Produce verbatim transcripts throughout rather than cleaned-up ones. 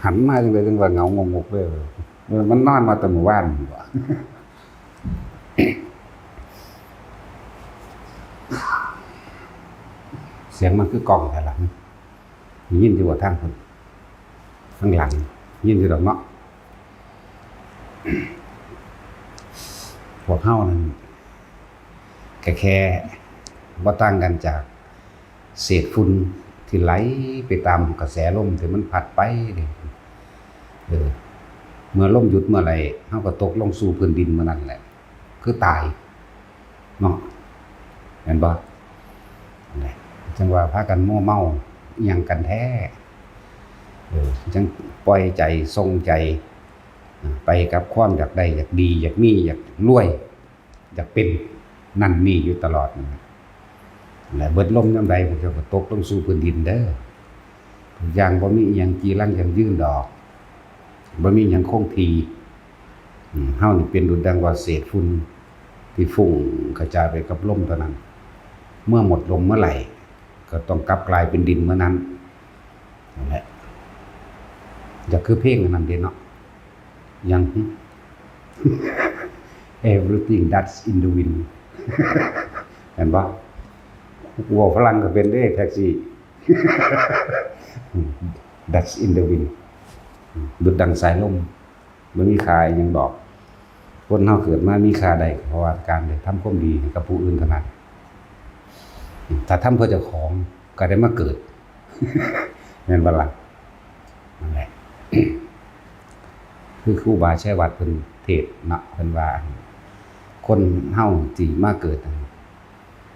หันมาจังได๋จังว่าเหงางงกเลย เออ มันนอนมาแต่มื้อวานนี่บ่ เสียงมันคือก้องแท้ล่ะ ได้ยินอยู่บ่ทางพุ้น ทางหลัง ได้ยินอยู่ดอกเนาะ พวกเฮานั่น ก็แค่บ่ต่างกันจากเศษฝุ่นที่ไหลไปตามกระแสลมที่มันพัดไปนี่ เออ เมื่อลมหยุดเมื่อไหร่ เฮาก็ตกลงสู่พื้นดินเมื่อนั้นแหละ คือตาย เนาะ แม่นบ่ นั่นแหละ จั่งว่าพากันมัวเมาอิหยังกันแท้ เออ จั่งปล่อยใจ ส่งใจ อ่า ไปกับความอยากได้ อยากดี อยากมี อยากรวย อยากเป็นนั่นนี่อยู่ตลอดนั่นแหละ และเบิดลมยามใด พวกเจ้าก็ตกลงสู่พื้นดินเด้อ ทุกอย่างบ่มีอิหยังจีรังยั่งยืนดอก บ่มีอิหยังคงที่ อืม เฮานี่เป็นดุจดังว่าเศษฝุ่นที่ฟุ้งกระจายไปกับลมเท่านั้น เมื่อหมดลมเมื่อไหร่ ก็ต้องกลับกลายเป็นดินเมื่อนั้น นั่นแหละ อยากคือเพลงอันนั้นเด้เนาะ หยัง Everything Dust in the Wind เห็นบ่ เว้าฝรั่งก็เป็นเด้ แท็กซี่ Dust in the Wind ดุจดังสายลม บ่มีค่าอิหยังดอก คนเฮาเกิดมามีค่าได้ เพราะว่าการได้ทำความดีให้กับผู้อื่นเท่านั้น ถ้าทำเพื่อเจ้าของก็ได้มาเกิด แม่นบ่ล่ะ นั่นแหละ คือครูบาชัยวัฒน์เพิ่นเทศน์เนาะ เพิ่นว่า คนเฮาที่มาเกิด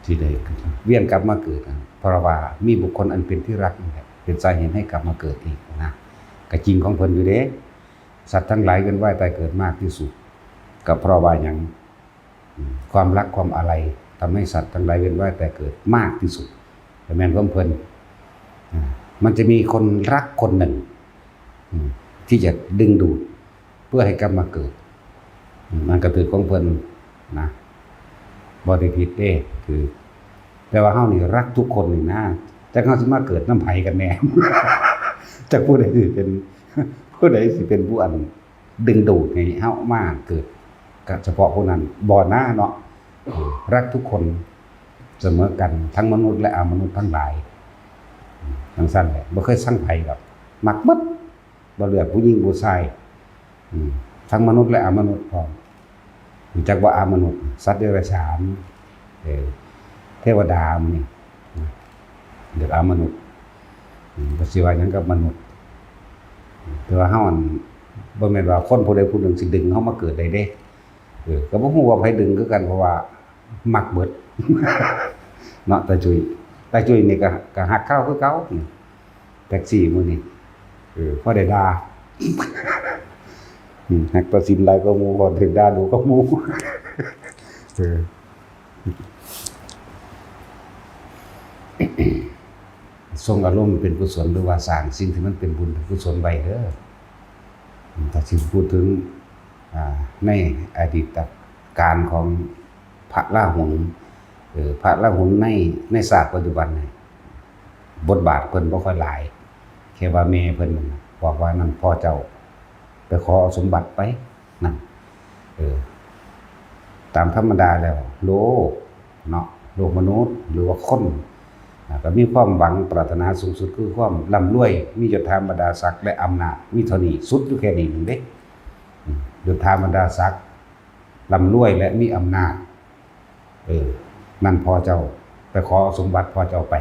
ที่ได้เวียนกลับมาเกิด เพราะว่ามีบุคคลอันเป็นที่รักนี่แหละ เป็นสาเหตุให้กลับมาเกิดอีกนะ ก็จริงของเพิ่นอยู่เด้ สัตว์ทั้งหลายเวียนว่ายตายเกิดมากที่สุด ก็เพราะว่าหยัง อืม ความรักความอาลัยทำให้สัตว์ทั้งหลายเวียนว่ายตายเกิดมากที่สุด แต่แม่นของเพิ่น อ่า มันจะมีคนรักคนหนึ่ง อืม ที่จะดึงดูดเพื่อให้กลับมาเกิด อืม มันก็ถือของเพิ่นนะ บ่ได้ผิดเด้ คือ แต่ว่าเฮานี่รักทุกคนนี่นะ จักเฮาสิมาเกิดนำไผกันแน่ จักผู้ใดสิเป็น ผู้ใดสิเป็นผู้อันดึงดูดให้เฮามาเกิดกับเฉพาะผู้นั้น บ่นะเนาะ เออ รักทุกคนเสมอกัน ทั้งมนุษย์และอมนุษย์ทั้งหลาย อืม จั่งซั้นแหละ บ่เคยซังไผดอก มักหมด บ่เลือกผู้หญิงผู้ชาย อืม ทั้งมนุษย์และอมนุษย์พร้อม รู้จักบ่ อมนุษย์ สัตว์เดรัจฉาน เออ เทวดาหมู่นี้ นะ เรียกอมนุษย์ อืม บ่สิว่าหยังกับมนุษย์ แต่ว่าเฮาอัน บ่แม่นว่าคนผู้ใดผู้หนึ่งสิดึงเฮามาเกิดได้เด้ เออ ก็บ่ฮู้ว่าไผดึงคือกัน เพราะว่า มักเบิด เนาะ ตาจุ้ย ตาจุ้ยนี่ก็ ก็ฮักคราวคือเก่า แท็กซี่มื้อนี้ เออ พอได้ด่า อืม ฮักตาสินหลายกว่าหมู่ พอถืกด่าดูกว่าหมู่ เออ ส่งอารมณ์เป็นกุศล หรือว่าสร้างสิ่งที่มันเป็นบุญเป็นกุศลไว้เด้อ อืม ถ้าสิพูดถึง อ่า ในอดีตการของพระราหุล เอ่อ พระราหุลใน ในศาสตร์ปัจจุบันนี่ บทบาทเพิ่นบ่ค่อยหลาย แค่ว่าแม่เพิ่นนั่นน่ะบอกว่า นั่นพ่อเจ้า ไปขอเอาสมบัติไป นั่น เออ ตามธรรมดาแล้ว โลกเนาะ โลกมนุษย์ หรือว่าคน อ่า ก็มีความหวังปรารถนาสูงสุดคือความร่ำรวย มียศถาบรรดาศักดิ์และอำนาจ มีเท่านี้ สุดอยู่แค่นี้หนึ่งเด้ อืม ยศถาบรรดาศักดิ์ ร่ำรวยและมีอำนาจ เออ นั่นพ่อเจ้า ไปขอเอาสมบัติพ่อเจ้าไป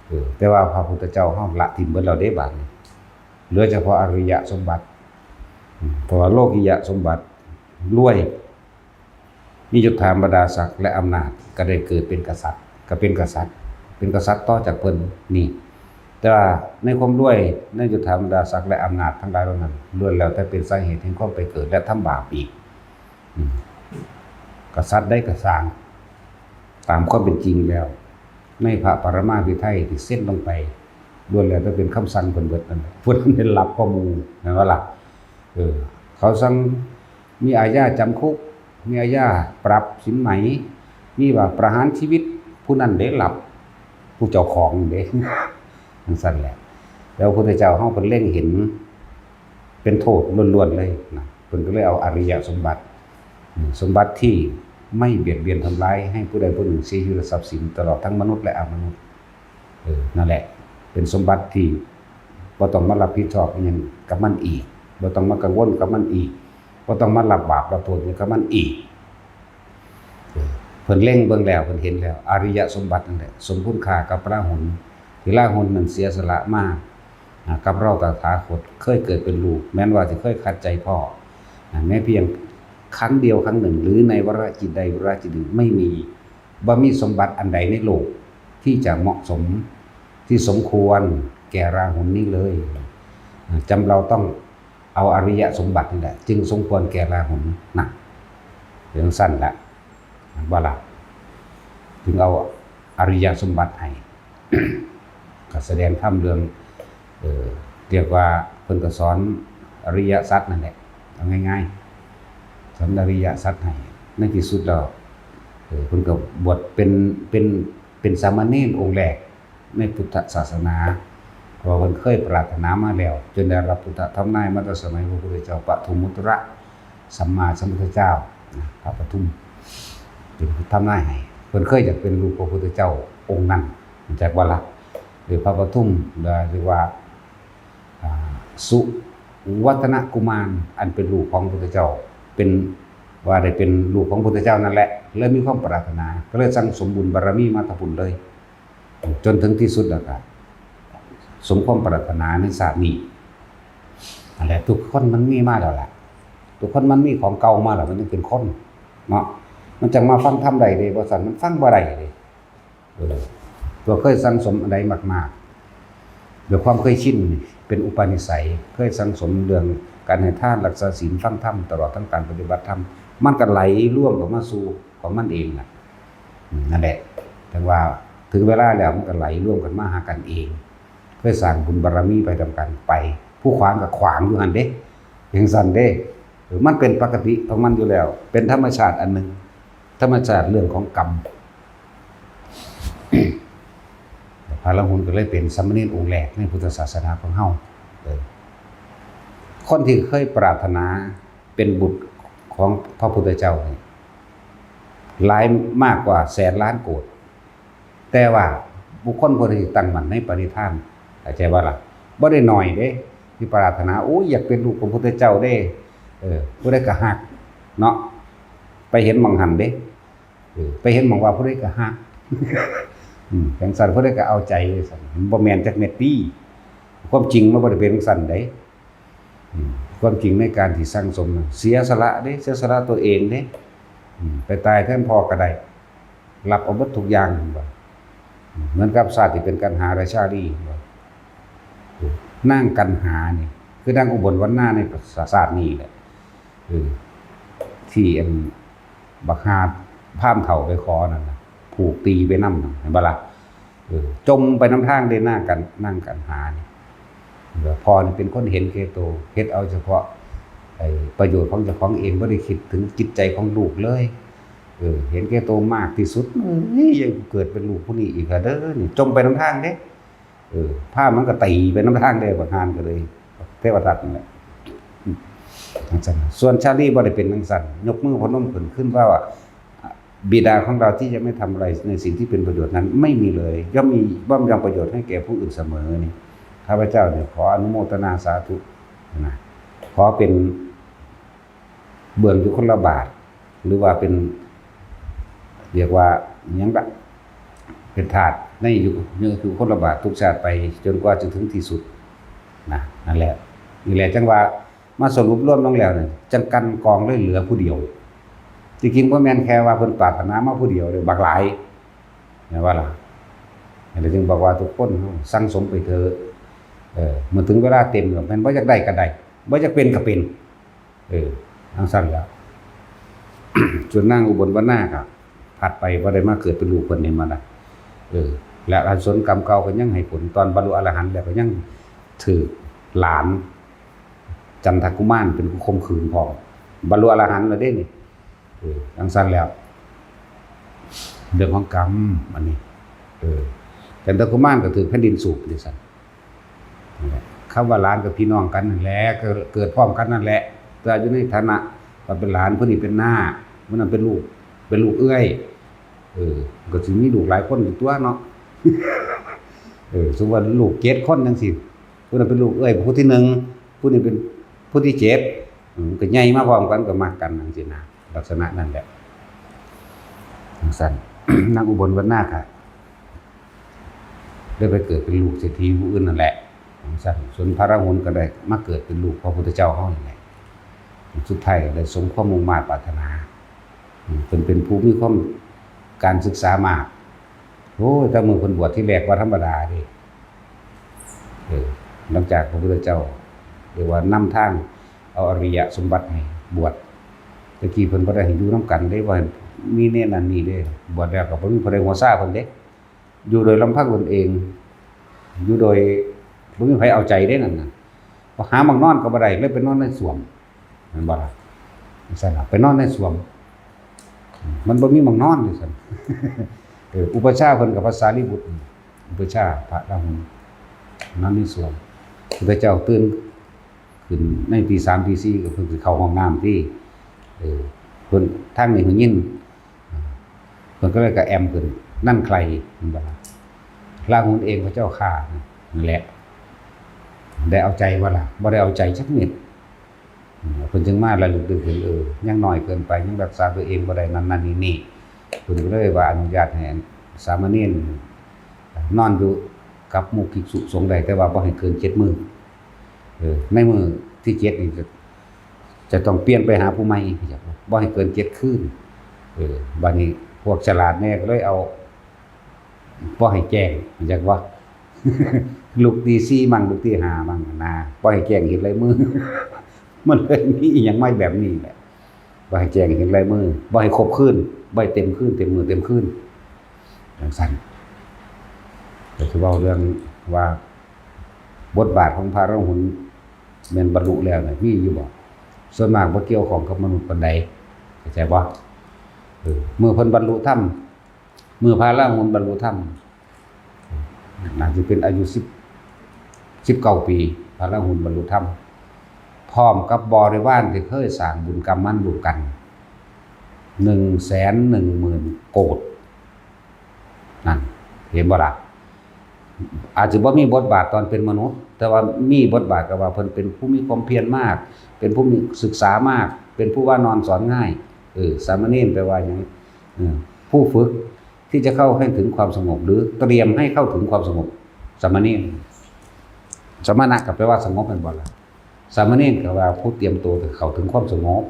เออ แต่ว่าพระพุทธเจ้าเฮาละถิ่มเบิดแล้วเด้ บาดนี้ เหลือเฉพาะอริยสมบัติ อืม เพราะว่าโลกิยสมบัติ รวย มียศถาบรรดาศักดิ์และอำนาจ ก็ได้เกิดเป็นกษัตริย์ ก็เป็นกษัตริย์ เป็นกษัตริย์ต่อจากเพิ่นนี่ แต่ว่าในความรวย ในยศถาบรรดาศักดิ์และอำนาจทั้งหลายเหล่านั้น ล้วนแล้วแต่เป็นสาเหตุแห่งความไปเกิดและทำบาปอีก อืม กษัตริย์ใดก็ซ่าง ตามความเป็นจริงแล้ว ในพระปรมาภิไธยที่เซ็นลงไป ล้วนแล้วแต่เป็นคำสั่งเพิ่นเบิดนั่นแหละ เพิ่นเห็นหลับข้อมูลนั่นว่าล่ะ เออ เขาสั่งมีอาญาจำคุก มีอาญาปรับสินไหม มีว่าประหารชีวิต ผู้นั้นเด้หลับ ผู้เจ้าของเด้ จั่งซั่นแหละ แล้วพระพุทธเจ้าเฮาเพิ่นเล็งเห็น เป็นโทษล้วนๆเลยนะ เพิ่นก็เลยเอาอริยสมบัติ อืม สมบัติที่ไม่เบียดเบียนทำร้ายให้ผู้ใดผู้หนึ่งเสียชีวิตและทรัพย์สิน ตลอดทั้งมนุษย์และอมนุษย์ เออ นั่นแหละ เป็นสมบัติที่บ่ต้องมารับผิดชอบอิหยังกับมันอีก บ่ต้องมากังวลกับมันอีก บ่ต้องมารับบาปรับโทษอิหยังกับมันอีก เออ เพิ่นเล็งเบิ่งแล้ว เพิ่นเห็นแล้ว อริยสมบัตินั่นแหละ สมคุณค่ากับราหุล ที่ราหุลนั้นเสียสละมา อ่า กับเราตถาคต เคยเกิดเป็นลูก แม้นว่าจะเคยขัดใจพ่อ อ่า แม้เพียงครั้งเดียวครั้งหนึ่ง หรือในวาระจิตใดวาระจิตหนึ่ง ไม่มี บ่มีสมบัติอันใดในโลกที่จะเหมาะสม ที่สมควรแก่ราหุลนี้เลย อ่า จำเราต้องเอาอริยสมบัตินี่แหละ จึงสมควรแก่ราหุลนะ เป็นจั่งซั่นละ บ่ล่ะ จึงเอาอริยสมบัติให้ ก็แสดงธรรมเรื่อง เอ่อ เรียกว่าเพิ่นก็สอนอริยสัจนั่นแหละ เอาง่ายๆ สอนอริยสัจให้ ในที่สุดแล้ว เอ่อ เพิ่นก็บวชเป็น เป็น เป็นสามเณรองค์แรกในพุทธศาสนา เพราะว่าเพิ่นเคยปรารถนามาแล้ว จนได้รับพุทธธรรมนายมาแต่สมัยพระพุทธเจ้าปทุมมุตระสัมมาสัมพุทธเจ้านะ พระปทุม เป็นผู้ทำนายให้ เพิ่นเคยอยากเป็นลูกพระพุทธเจ้าองค์นั้น รู้จักบ่ล่ะ หรือพระปทุม หรือว่า อ่า สุวัฒนกุมาร อันเป็นลูกของพุทธเจ้า เป็น ว่าได้เป็นลูกของพุทธเจ้านั่นแหละ เลยมีความปรารถนา ก็เลยสั่งสมบุญบารมีมาแต่พุ้นเลย จนถึงที่สุดแล้วก็สมความปรารถนาในชาตินี้ นั่นแหละ ทุกคนมันมีมาแล้วล่ะ ทุกคนมันมีของเก่ามาแล้ว มันจึงเป็นคนเนาะ มันจั่งมาฟังธรรมได้เด้ บ่ซั้นมันฟังบ่ได้เด้ เออ ตัวเคยสั่งสมอันใดมากๆ ด้วยความเคยชิน เป็นอุปนิสัย เคยสั่งสมเรื่องการให้ทาน รักษาศีล ฟังธรรม ตลอดทั้งการปฏิบัติธรรม มันก็ไหลรวมเข้ามาสู่ของมันเองน่ะ อืม นั่นแหละ แต่ว่าถึงเวลาแล้วมันก็ไหลรวมกันมาหากันเอง เคยสร้างบุญบารมีไปนำกันไป ผู้ขวางก็ขวางอยู่หั่นเด้ จั่งซั้นเด้ เออ มันเป็นปกติของมันอยู่แล้ว เป็นธรรมชาติอันหนึ่ง ธรรมชาติเรื่องของกรรม พระอรหันต์ก็เลยเป็นสามเณรองค์แรกในพุทธศาสนาของเฮา เออ คนที่เคยปรารถนาเป็นบุตรของพระพุทธเจ้านี่ หลายมากกว่าแสนล้านโกด แต่ว่าบุคคลผู้ที่ตั้งมั่นในปณิธาน เข้าใจบ่ล่ะ บ่ได้น้อยเด้ ที่ปรารถนา โอ้ย อยากเป็นลูกของพุทธเจ้าเด้ เออ ผู้ใดก็ฮัก เนาะ ไปเห็นหม่องหั้นเด้ เออ ไปเห็นหม่องว่าผู้ใดก็ฮัก อืม จั่งซั้นผู้ใดก็เอาใจว่าซั้น มันบ่แม่นจักเม็ดติ ความจริงมันบ่ได้เป็นจั่งซั้นเด้ อืม ความจริงในการที่สั่งสมน่ะ เสียสละเด้ เสียสละตัวเองเด้ อืม ไปตายแทนพ่อก็ได้ รับเอาเบิดทุกอย่าง ว่า อืม เหมือนกับชาติที่เป็นกันหาราชาลี ว่า อืม นางกันหานี่ คือนางอุบลวรรณาในชาตินี้แหละ เออ ที่อันบักฮาพราหมณ์เฒ่าไปขอนั่นน่ะ ผูกตีไปนำน่ะ เห็นบ่ล่ะ เออ จมไปนำทางเด้ นางกัน นางกันหานี่ พ่อนี่เป็นคนเห็นแก่ตัว เฮ็ดเอาเฉพาะไอ้ประโยชน์ของเจ้าของเอง บ่ได้คิดถึงจิตใจของลูกเลย เออ เห็นแก่ตัวมากที่สุด เอ้ย ยังเกิดเป็นลูกผู้นี้อีกละเด้อ นี่ จมไปนำทางเด้ เออ พราหมณ์มันก็ตีไปนำทางเด้ บักฮาก็เลย เทวทัตนั่นแหละ จั่งซั้น ส่วนชาลีบ่ได้เป็นจั่งซั้น ยกมือพนมขึ้น ขึ้นว่า บิดาของเราที่จะไม่ทำอะไรในสิ่งที่เป็นประโยชน์นั้นไม่มีเลย ย่อมมี ย่อมยังประโยชน์ให้แก่ผู้อื่นเสมอนี่ ข้าพเจ้าเนี่ยขออนุโมทนาสาธุนะ ขอเป็นเบื้องอยู่คนละบาท หรือว่าเป็น เรียกว่าหยังละ เป็นทาสในอยู่ อยู่คนละบาททุกชาติไปจนกว่าจะถึงที่สุดนะ นั่นแหละ นี่แหละจั่งว่า มาสรุปรวมลงแล้วเนี่ย จั่งกันกองเลยเหลือผู้เดียว ที่จริงบ่แม่นแค่ว่าเพิ่นปรารถนามาผู้เดียวเด้ บักหลาย แม่นบ่ล่ะ นั่นแหละจึงบอกว่าทุกคนสั่งสมไปเถอะ เออ เมื่อถึงเวลาเต็มแล้ว แม่นบ่อยากได้ก็ได้ บ่อยากเป็นก็เป็น เออ จั่งซั้นแหละ ส่วนนางอุบลวรรณาก็ผลัดไป บ่ได้มาเกิดเป็นลูกเพิ่น เห็นบ่ล่ะ เออ และอกุศลกรรมเก่าก็ยังให้ผล ตอนบรรลุอรหันต์แล้วก็ยังถืกหลาน จันทกุมารเป็นผู้ข่มขืนพร้อม บรรลุอรหันต์แล้วเด้นี่ เออ จั่งซั้นแล้ว เรื่องของกรรมอันนี้ เออ จันทกุมารก็ถืกแผ่นดินสูบจั่งซั้น นั่นแหละ คำว่าหลานกับพี่น้องกันนั่นแหละ ก็เกิดพร้อมกันนั่นแหละ แต่อยู่ในฐานะว่าเป็นหลาน ผู้นี้เป็นน้า ผู้นั้นเป็นลูก เป็นลูกเอื้อย เออ ก็สิมีลูกหลายคนอยู่ตัวเนาะ เออ สมมุติว่าลูกเจ็ดคนจังซี้ ผู้นั้นเป็นลูกเอื้อยผู้ที่หนึ่ง ผู้นี้เป็นผู้ที่เจ็ด อืม ก็ใหญ่มาพร้อมกัน ก็มักกันจังซี้นะ ลักษณะนั่นแหละ จังซั่น นางอุบลวรรณาก็เลยไปเกิดเป็นลูกเศรษฐีผู้อื่นนั่นแหละ จังซั่น ส่วนพระราหุลก็ได้มาเกิดเป็นลูกพระพุทธเจ้าเฮานี่แหละ สุดท้ายก็ได้สมความมุ่งมาดปรารถนา อืม เพิ่นเป็นผู้มีความ การศึกษามาก โอ้ย แต่มื้อเพิ่นบวชทีแรกบ่ธรรมดาเด้ เออ หลังจากพระพุทธเจ้า เรียกว่านำทางเอาอริยสมบัติให้บวช แต่กี้เพิ่นบ่ได้ให้อยู่นำกันเด้ บ่ให้มีเณรนั่นนี่เด้ บวชแล้วก็บ่มีผู้ใดหัวซาเพิ่นเด้ อยู่โดยลำพังตนเอง อยู่โดยบ่มีไผเอาใจเด้นั่นน่ะ พอหาหม่องนอนก็บ่ได้ เลยไปนอนในส้วม แม่นบ่ล่ะ? จังซั่นล่ะ ไปนอนในส้วม มันบ่มีหม่องนอน จังซั่น เออ อุปัชฌาย์เพิ่นกับพระสารีบุตร อุปัชฌาย์พระราหุล นอนในส้วม พุทธเจ้าตื่นขึ้นในตีสามตีสี่ ก็เพิ่นสิเข้าห้องน้ำติ เออ เพิ่น ทางนี้เพิ่นยิน เพิ่นก็เลยกระแอมขึ้น นั่นใคร แม่นบ่ล่ะ? พระราหุลเองพระเจ้าข้า นั่นแหละ ได้เอาใจบ่ล่ะ? บ่ได้เอาใจจักเม็ด อืม เพิ่นจึงมาระลึกนึกถึง เออ ยังน้อยเกินไป ยังรักษาตัวเองบ่ได้ นั่นนั่นนี่นี่ เพิ่นก็เลยว่าอนุญาตให้สามเณรนอนอยู่กับหมู่ภิกษุสงฆ์ได้ แต่ว่าบ่ให้เกินเจ็ดมื้อ เออ ในมื้อที่เจ็ดนี่จะ จะต้องเปลี่ยนไปหาผู้ใหม่ บ่ให้เกินเจ็ดคืน เออ บัดนี้พวกฉลาดแน่ก็เลยเอา บ่ให้แจ้ง จักว่า ลุกตีสี่มั่ง ลุกตีห้ามั่งนะ บ่ให้แจ้งเห็นลายมือ มันเลยมีอีหยังมาแบบนี้แหละ บ่ให้แจ้งเห็นลายมือ บ่ให้ครบคืน บ่ให้เต็มคืน เต็มมื้อ เต็มคืน จังซั่น ก็สิเว้าเรื่องว่า บทบาทของพระอรหันต์แม่นบรรลุแล้วน่ะ มีอยู่บ่? ส่วนมากบ่เกี่ยวข้องกับมนุษย์ปานใด เข้าใจบ่? เออ เมื่อเพิ่นบรรลุธรรม เมื่อพระอรหันต์บรรลุธรรม น่าสิเป็นอายุสิบ สิบเก้าปี พระอรหันต์บรรลุธรรม พร้อมกับบริวารที่เคยสร้างบุญกรรมมันร่วมกัน หนึ่งแสนหนึ่งหมื่นโกฏ นั่น เห็นบ่ล่ะ? อาจจะบ่มีบทบาทตอนเป็นมนุษย์ แต่ว่ามีบทบาทก็ว่าเพิ่นเป็นผู้มีความเพียรมาก เป็นผู้มีศึกษามาก เป็นผู้ว่านอนสอนง่าย เออ สามเณรแปลว่าหยัง? เออ ผู้ฝึกที่จะเข้าให้ถึงความสงบ หรือเตรียมให้เข้าถึงความสงบ สามเณร สมณะก็แปลว่าสงบแม่นบ่ล่ะ? สามเณรก็ว่าผู้เตรียมตัวเข้าถึงความสงบ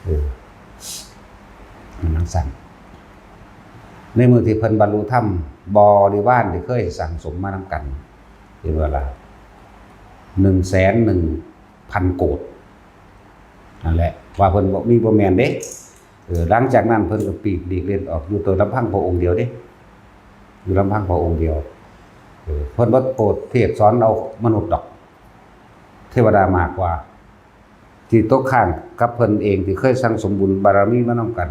เออ มันจั่งซั่น ในมื้อที่เพิ่นบรรลุธรรม บริวารที่เคยสั่งสมมานำกัน เห็นบ่ล่ะ? หนึ่งแสนหนึ่งพันโกฏ นั่นแหละ ว่าเพิ่นบ่มีบ่แม่นเด้ เออ หลังจากนั้นเพิ่นก็ปลีกหลีกเล่นออก อยู่ตัวลำพังพระองค์เดียวเด้ อยู่ลำพังพระองค์เดียว เออ เพิ่นบ่โปรดเทศน์สอนเอามนุษย์ดอก เทวดามากกว่า ที่ตกค้างกับเพิ่นเอง ที่เคยสั่งสมบุญบารมีมานำกัน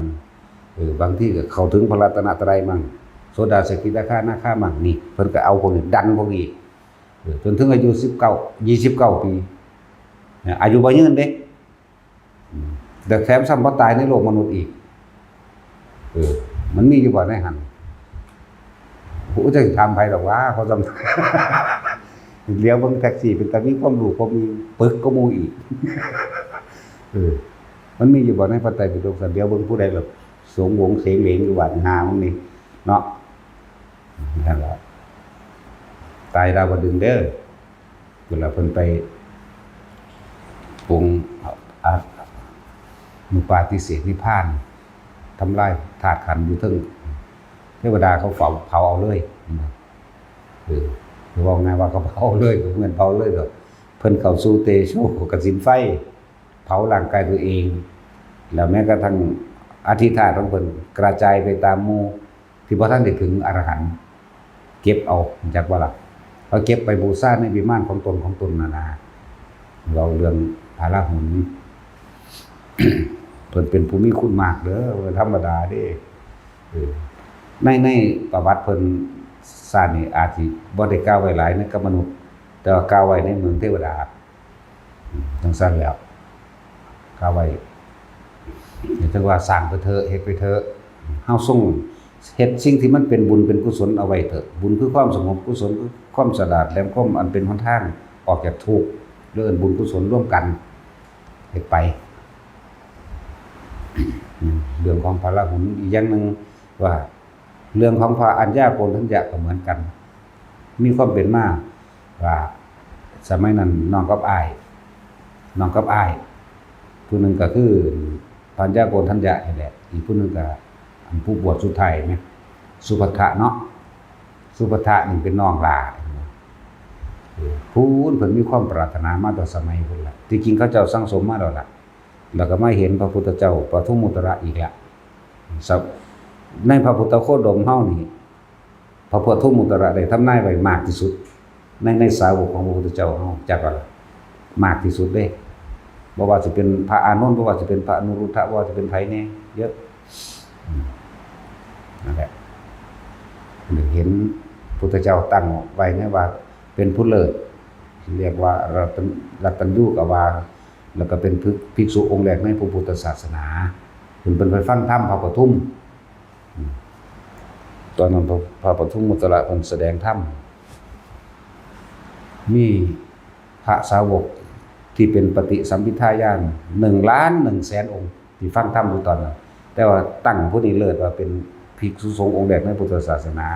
เออ บางทีก็เข้าถึงพระรัตนตรัยมั่ง โสดา สกิทาคา อนาคามั่ง นี่ เพิ่นก็เอาพวกนี้ ดันพวกนี้ เออ จนถึงอายุสิบเก้า ยี่สิบเก้าปี เนี่ย อายุบ่ยืนเด้ อืม แต่แถมซ้ำบ่ตายในโลกมนุษย์อีก เออ มันมีอยู่บ่ในหั่น โอ้ จักสิถามไผดอกว่า เขาซ้ำ เหลียวเบิ่งแท็กซี่เป็นตามีความรู้ ความมีปึกกว่าหมู่อีก เออ มันมีอยู่บ่ในพระไตรปิฎก ซั่น เหลียวเบิ่งผู้ใดล่ะ สงวงเสงเหลงอยู่บาดหามึงนี่ เนาะ นั่นล่ะ ตายดาวดึงส์เด้อ เวลาเพิ่นไปปลง อนุปาทิเสสนิพพาน ทำลายธาตุขันธ์อยู่เทิง เทวดาเขาเผา เผาเอาเลย เออ เว้าง่ายว่าเขาเผาเลย บ่แม่นเผาเลยดอก เพิ่นเข้าสู่เตโชกสิณไฟ เผาร่างกายตัวเอง แล้วแม้กระทั่งอธิธาตุของเพิ่นกระจายไปตามหมู่ ที่บ่ทันได้ถึงอรหันต์ เก็บเอา จักบ่ล่ะ เขาเก็บไปบูชาในวิมานของตนของตนน่ะนะ เว้าเรื่องพระอรหันต์ เพิ่นเป็นผู้มีคุณมากเด้อ บ่ธรรมดาเด้ เออ ใน ในประวัติเพิ่น ชาตินี้อาจสิบ่ได้กล่าวไว้หลายในกับมนุษย์ แต่ว่ากล่าวไว้ในเมืองเทวดา จั่งซั้นแล้ว กล่าวไว้ เรียกว่าสร้างไปเถอะ เฮ็ดไปเถอะ เฮาทรงเฮ็ดสิ่งที่มันเป็นบุญเป็นกุศลเอาไว้เถอะ บุญคือความสงบ กุศลคือความฉลาดแหลมคม อันเป็นหนทางออกจากทุกข์ เรื่องบุญกุศลร่วมกัน เฮ็ดไป เรื่องของพระราหุลอีกอย่างหนึ่งว่า เรื่องของพระอัญญาโกณฑัญญะก็เหมือนกัน มีความเป็นมาว่า สมัยนั้นน้องกับอ้าย น้องกับอ้าย ผู้หนึ่งก็คือพระอัญญาโกณฑัญญะนี่แหละ อีกผู้หนึ่งก็อันผู้บวชสุดท้ายไหม สุภัททะเนาะ สุภัททะนี่เป็นน้องหล้า ผู้เพิ่นมีความปรารถนามาแต่สมัยพุ้นละ ที่จริงเขาเจ้าสั่งสมมาแล้วล่ะ แล้วก็มาเห็นพระพุทธเจ้าปทุมมุตระอีกละ ในพระพุทธโคดมเฮานี่ พระปทุมมุตระได้ทำนายไว้มากที่สุด ใน ในสาวกของพระพุทธเจ้าเฮาจักว่าล่ะ มากที่สุดเด้ บ่ว่าสิเป็นพระอานนท์ บ่ว่าสิเป็นพระอนุรุทธะ บ่ว่าสิเป็นไผแน่ เยอะ อืม นั่นแหละ เห็นพุทธเจ้าตั้งไว้เนี่ยว่าเป็นผู้เลิศ เรียกว่ารัตน-, รัตตัญญูกว่า แล้วก็เป็นภิก-, ภิกษุองค์แรกในพระพุทธศาสนา เพิ่น เพิ่นไปฟังธรรมพระปทุม อืม ตอนนั้นพระ พระปทุมมุตระเพิ่นแสดงธรรม มีพระสาวกที่เป็นปฏิสัมภิทาญาณ หนึ่งล้านหนึ่งแสนองค์ ที่ฟังธรรมอยู่ตอนนั้น แต่ว่าตั้งผู้นี้เลิศว่าเป็นภิกษุสงฆ์องค์แรกในพุทธศาสนา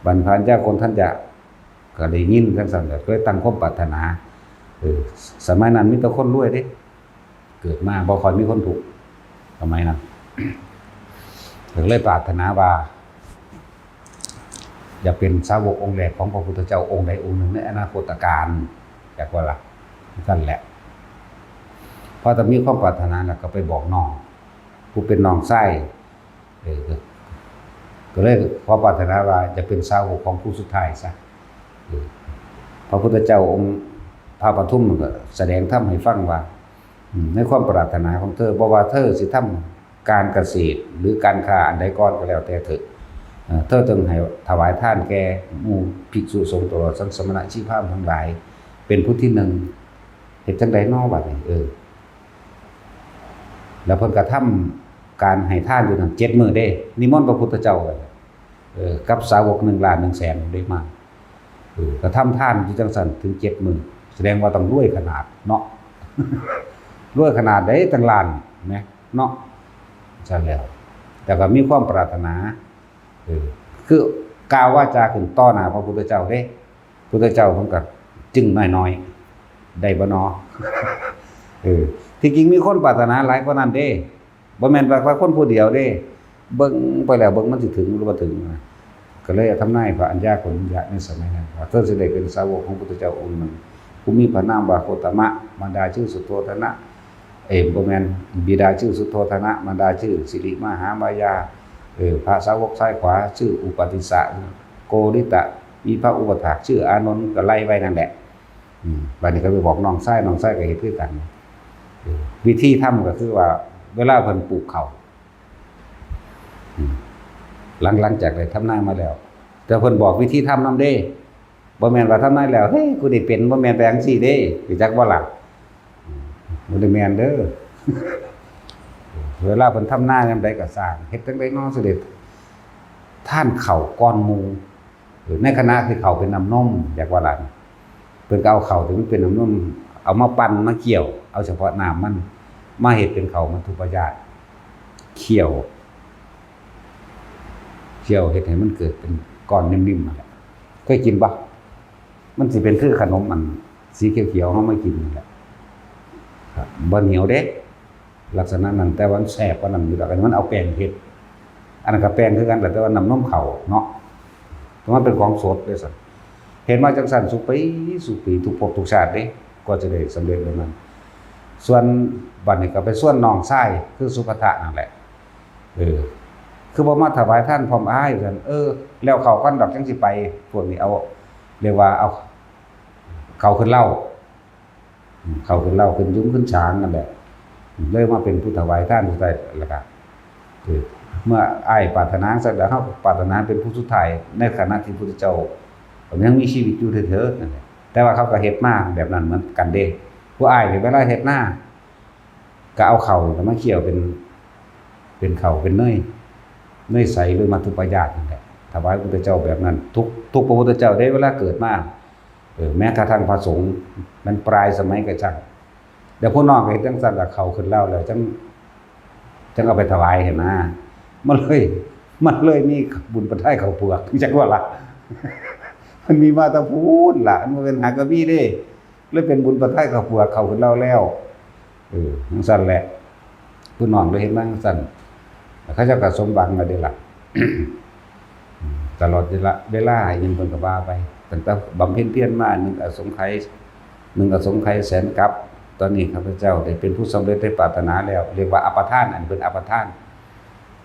บัดพระอัญญาโกณฑัญญะก็ได้ยินจั่งซั้น ก็เลยตั้งความปรารถนา เออ สมัยนั้นมีแต่คนรวยเด้ เกิดมาบ่ค่อยมีคนทุกข์ สมัยนั้น ก็เลยปรารถนาว่า อยากเป็นสาวกองค์แรกของพระพุทธเจ้าองค์ใดองค์หนึ่งในอนาคตกาล จักว่าล่ะ นั่นแหละ พอแต่มีความปรารถนาแล้วก็ไปบอกน้อง ผู้เป็นน้องชาย เออ ก็ ก็เลยขอปรารถนาว่าจะเป็นสาวกของผู้สุดท้ายซะ เออ พระพุทธเจ้าองค์พระปทุมมันก็แสดงธรรมให้ฟังว่า อืม ในความปรารถนาของเธอ บ่ว่าเธอสิทำการเกษตรหรือการค้าอันใดก่อนก็แล้วแต่เธอ เอ่อ เธอต้องให้ถวายทานแก่หมู่ภิกษุสงฆ์ตลอดทั้งสมณะชีพราหมณ์ทั้งหลาย เป็นผู้ที่หนึ่ง เฮ็ดจั่งใดน้อบัดนี้ เออ แล้วเพิ่นก็ทำการให้ทานอยู่นั่นเจ็ดมื้อเด้ นิมนต์พระพุทธเจ้าไว้ เออ กับสาวกหนึ่งล้านหนึ่งแสนได้มา เออ ก็ทำทานอยู่จั่งซั้นถึงเจ็ดมื้อ แสดงว่าต้องรวยขนาดเนาะ รวยขนาดใดตั้งล้านนะ เนาะ ซั่นแล้ว แต่ก็มีความปรารถนา เออ คือกล่าววาจาขึ้นต่อหน้าพระพุทธเจ้าเด้ พุทธเจ้าเพิ่นก็จึ้งน้อยๆ ได้บ่น้อ เออ ที่จริงมีคนปรารถนาหลายกว่านั้นเด้ บ่แม่นว่าคนผู้เดียวเด้ เบิ่งไปแล้วเบิ่งมันสิถึงหรือบ่ถึงนะ ก็เลยทำนายพระอัญญาโกณฑัญญะในสมัยนั้นว่า เธอสิได้เป็นสาวกของพุทธเจ้าองค์หนึ่ง ผู้มีพระนามว่าโคตมะ มารดาชื่อสุโธทนะ เอ้ย บ่แม่น บิดาชื่อสุโธทนะ มารดาชื่อสิริมหามายา เออ พระสาวกซ้ายขวาชื่ออุปติสสะ โกริตะ มีพระอุปัฏฐากชื่ออานนท์ ก็ไล่ไว้นั่นแหละ อืม บัดนี้ก็ไปบอกน้องชาย น้องชายก็เฮ็ดคือกัน เออ วิธีทำก็คือว่า เวลาเพิ่นปลูกข้าว อืม หลัง หลังจากได้ทำนามาแล้ว แต่เพิ่นบอกวิธีทำนำเด้ บ่แม่นว่าทำนาแล้ว เฮ้ย กูได้เป็น บ่แม่นไปจั่งซี้เด้ รู้จักบ่ล่ะ อืม บ่ได้แม่นเด้อ เวลาเพิ่นทำนายามใดก็ซ่าง เฮ็ดจั่งใดน้อสิได้ทานข้าวก่อนหมู่ เออ ในขณะที่ข้าวเป็นน้ำนม อยากว่าหลาย เพิ่นก็เอาข้าวที่มันเป็นน้ำนม เอามาปั่นมาเคี่ยว เอาเฉพาะน้ำมัน มาเฮ็ดเป็นข้าวมัทธุปายาต เคี่ยว เคี่ยวเฮ็ดให้มันเกิดเป็นก้อนนิ่มๆนั่นแหละ เคยกินบ่ มันสิเป็นคือขนมอันสีเขียวๆเฮามากินนั่นแหละ ครับ บ่เหนียวเด้ ลักษณะนั้น แต่ว่ามันแซ่บกว่านั้นอยู่ดอก อันนี้มันเอาแป้งเฮ็ด อันนั้นก็แป้งคือกัน แต่ว่าน้ำนมข้าวเนาะ แต่มันเป็นของสดเด้ซั่น เฮ็ดมาจั่งซั่นซุปี ซุปี ทุกภพทุกชาติเด้ กว่าจะได้สำเร็จแบบนั้น ส่วนบัดนี้ก็ไปชวนน้องชาย คือสุภัททะนั่นแหละ เออ คือบ่มาถวายทานพร้อมอ้ายว่าซั่น เออ แล้วข้าวก่อนดอกจั่งสิไป พวกนี้เอา เรียกว่าเอาข้าวขึ้นเล่า อืม ข้าวขึ้นเล่าขึ้นยุ้งขึ้นฉางนั่นแหละ เลยมาเป็นผู้ถวายทานผู้ใดแล้วก็ เออ เมื่ออ้ายปรารถนาจั่งซั้นแล้ว เฮาก็ปรารถนาเป็นผู้สุดท้าย ในขณะที่พุทธเจ้ายังมีชีวิตอยู่เถิดๆ นั่นแหละ แต่ว่าเขาก็เฮ็ดมาแบบนั้นเหมือนกันเด้ ผู้อ้ายนี่เวลาเฮ็ดนา ก็เอาข้าวนี่มาเคี่ยวเป็น เป็นข้าวเป็นเนย เนยใสหรือมัทธุปายาตนั่นแหละ ถวายพระพุทธเจ้าแบบนั้น ทุก ทุกพระพุทธเจ้าได้เวลาเกิดมา เออ แม้กระทั่งพระสงฆ์ มันปลายสมัยก็ช่าง เดี๋ยวพวกน้องก็เฮ็ดจั่งซั่นล่ะ ข้าวขึ้นแล้ว แล้วจั่ง จั่งเอาไปถวายหั้นนะ มันเลย มันเลยมีบุญประทายข้าวเปลือก จักว่าล่ะ มันมีมาแต่พู้นล่ะ มันเป็นหากะมีเด้ เลยเป็นบุญประทายข้าวเปลือก ข้าวขึ้นแล้วแล้ว เออ จั่งซั่นแหละ ผู้น้องเลยเฮ็ดมาจั่งซั่น แล้วเขาเจ้าก็สมหวังแล้วเด้ล่ะ ตลอดเวลา เวลาอิหยังเพิ่นก็ว่าไป ตั้งแต่บำเพ็ญเพียรมาหนึ่งอสงไขย หนึ่งอสงไขยแสนกัป ตอนนี้ข้าพเจ้าได้เป็นผู้สำเร็จได้ปรารถนาแล้ว เรียกว่าอัปปทาน อันเพิ่นอัปปทาน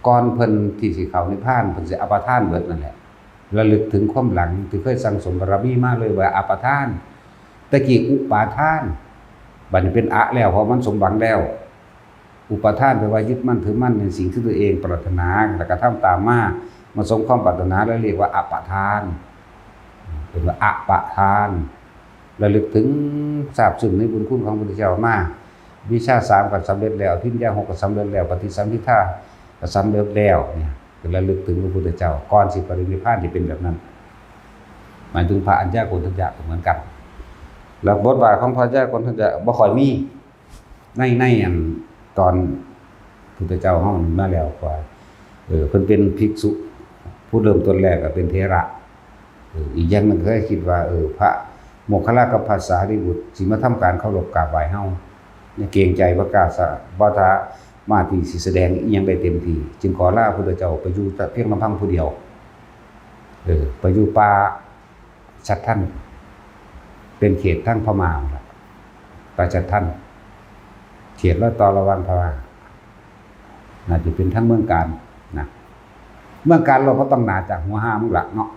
ก่อนเพิ่นที่สิเข้านิพพาน เพิ่นสิอัปปทานเบิดนั่นแหละ ระลึกถึงความหลังที่เคยสั่งสมบารมีมาเลยว่าอัปปทาน แต่กี้อุปาทาน บัดนี้เป็นอะแล้ว เพราะมันสมหวังแล้ว อุปาทานแปลว่ายึดมั่นถือมั่นในสิ่งที่ตัวเองปรารถนา และกระทำตามมา มาสมความปรารถนา แล้วเรียกว่าอัปปทาน เป็นว่าอัปปทาน ระลึกถึงซาบซึ้งในบุญคุณของพระพุทธเจ้ามา วิชาสามก็สำเร็จแล้ว อภิญญาหกก็สำเร็จแล้ว ปฏิสัมภิทาก็สำเร็จแล้วเนี่ย คือระลึกถึงพระพุทธเจ้า ก่อนสิปรินิพพานที่เป็นแบบนั้น หมายถึงพระอัญญาโกณฑัญญะก็เหมือนกัน แล้วบทบาทของพระอัญญาโกณฑัญญะบ่ค่อยมี ใน ในอันตอนพุทธเจ้าเฮามาแล้วกว่า เออ เพิ่นเป็นภิกษุผู้เริ่มต้นแรกก็เป็นเถระ เออ อีกอย่างหนึ่งก็คิดว่า เออ พระโมคคัลลากับพระสารีบุตรสิมาทำการเคารพกราบไหว้เฮา เนี่ยเกรงใจบ่กล้าสะ บ่สามารถที่สิแสดงอิหยังได้เต็มที่ จึงขอลาพุทธเจ้าไปอยู่แต่เพียงลำพังผู้เดียว เออ ไปอยู่ป่า ชัดทัน เป็นเขตทางพม่าล่ะ ป่าชัดทัน เขตรอยต่อระหว่างพม่า น่าจะเป็นทางเมืองการนะ เมืองการเราก็ต้องหนาจากหัวห้ามึงละเนาะ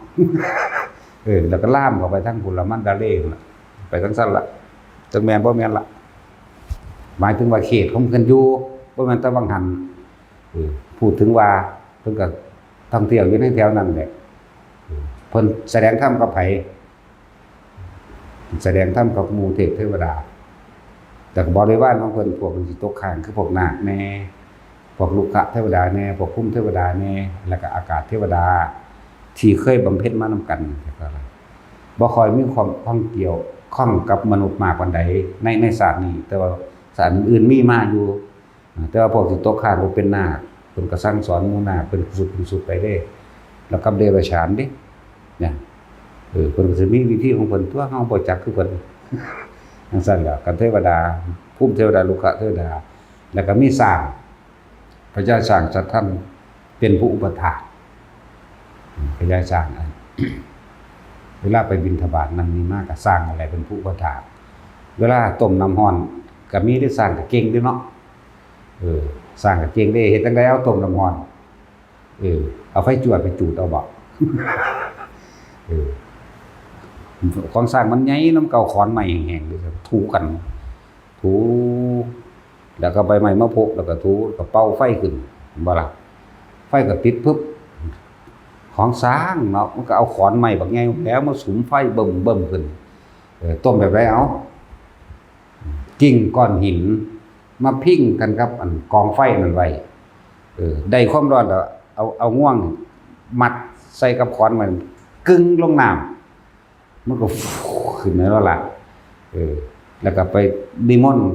เออ แล้วก็ล่ามเข้าไปทางพุนละมันดาเลย์พุ้นละ ไปทางสั้นละ จักแม่นบ่แม่นละ หมายถึงว่าเขตของเพิ่นอยู่ บ่แม่นแต่วังหัน เออ พูดถึงว่าเพิ่นก็ท่องเที่ยวอยู่ในแถวนั้นแหละ เออ เพิ่นแสดงธรรมกับไผ แสดงธรรมกับหมู่เทพเทวดา แต่ก็บริวารของเพิ่นพวกหนึ่งสิตกค้าง คือพวกนาคแน่ พวกรุกขเทวดาแน่ พวกภูมิเทวดาแน่ แล้วก็อากาศเทวดา ที่เคยบำเพ็ญมานำกัน บ่ค่อยมีความข้องเกี่ยวข้องกับมนุษย์มากปานใดใน ในชาตินี้ แต่ว่าชาติอื่นๆมีมาอยู่ แต่ว่าพวกที่ตกค้างบ่เป็นนาค เพิ่นก็สั่งสอนหมู่นาค เป็นสุดเป็นสุดไปเด้ แล้วกับเดรัจฉานเด้ เนี่ย เออ เพิ่นก็สิมีวิธีของเพิ่น ตัวเฮาบ่จักคือเพิ่น จั่งซั่นแหละ กับเทวดา ภูมิเทวดา รุกขเทวดา แล้วก็มีช้าง พญาช้างสัตว์ท่านเป็นผู้อุปถาก พญาช้างอัน เวลาไปบิณฑบาตนั่นนี่มาก็ช้างอะไรเป็นผู้อุปถาก เวลาต้มน้ำร้อนก็มีได้ ช้างก็เก่งเด้เนาะ เออ ช้างก็เก่งเด้ เฮ็ดจั่งใดเอาต้มน้ำร้อน เออ เอาไฟจวดไปจูดเอาบ่ เออ ของช้างมันใหญ่นำเก่า ขอนไม้แห้งๆเลย ถูกัน ถู แล้วก็ใบไม้มาโพะ แล้วก็ถู แล้วก็เป่าไฟขึ้น เห็นบ่ล่ะ ไฟก็ติดปึ๊บ ของช้างเนาะ มันก็เอาขอนไม้บักใหญ่แล้วมาสุมไฟเบิ่มๆขึ้น เออ ต้มแบบใดเอา กิ่งก้อนหินมาพิงกันกับอันกองไฟนั่นไว้ เออ ได้ความร้อนแล้ว เอา เอาง่วงมัดใส่กับขอนมัน กึ่งลงน้ำ มันก็ขึ้นมาแล้วล่ะ เออ แล้วก็ไปนิมนต์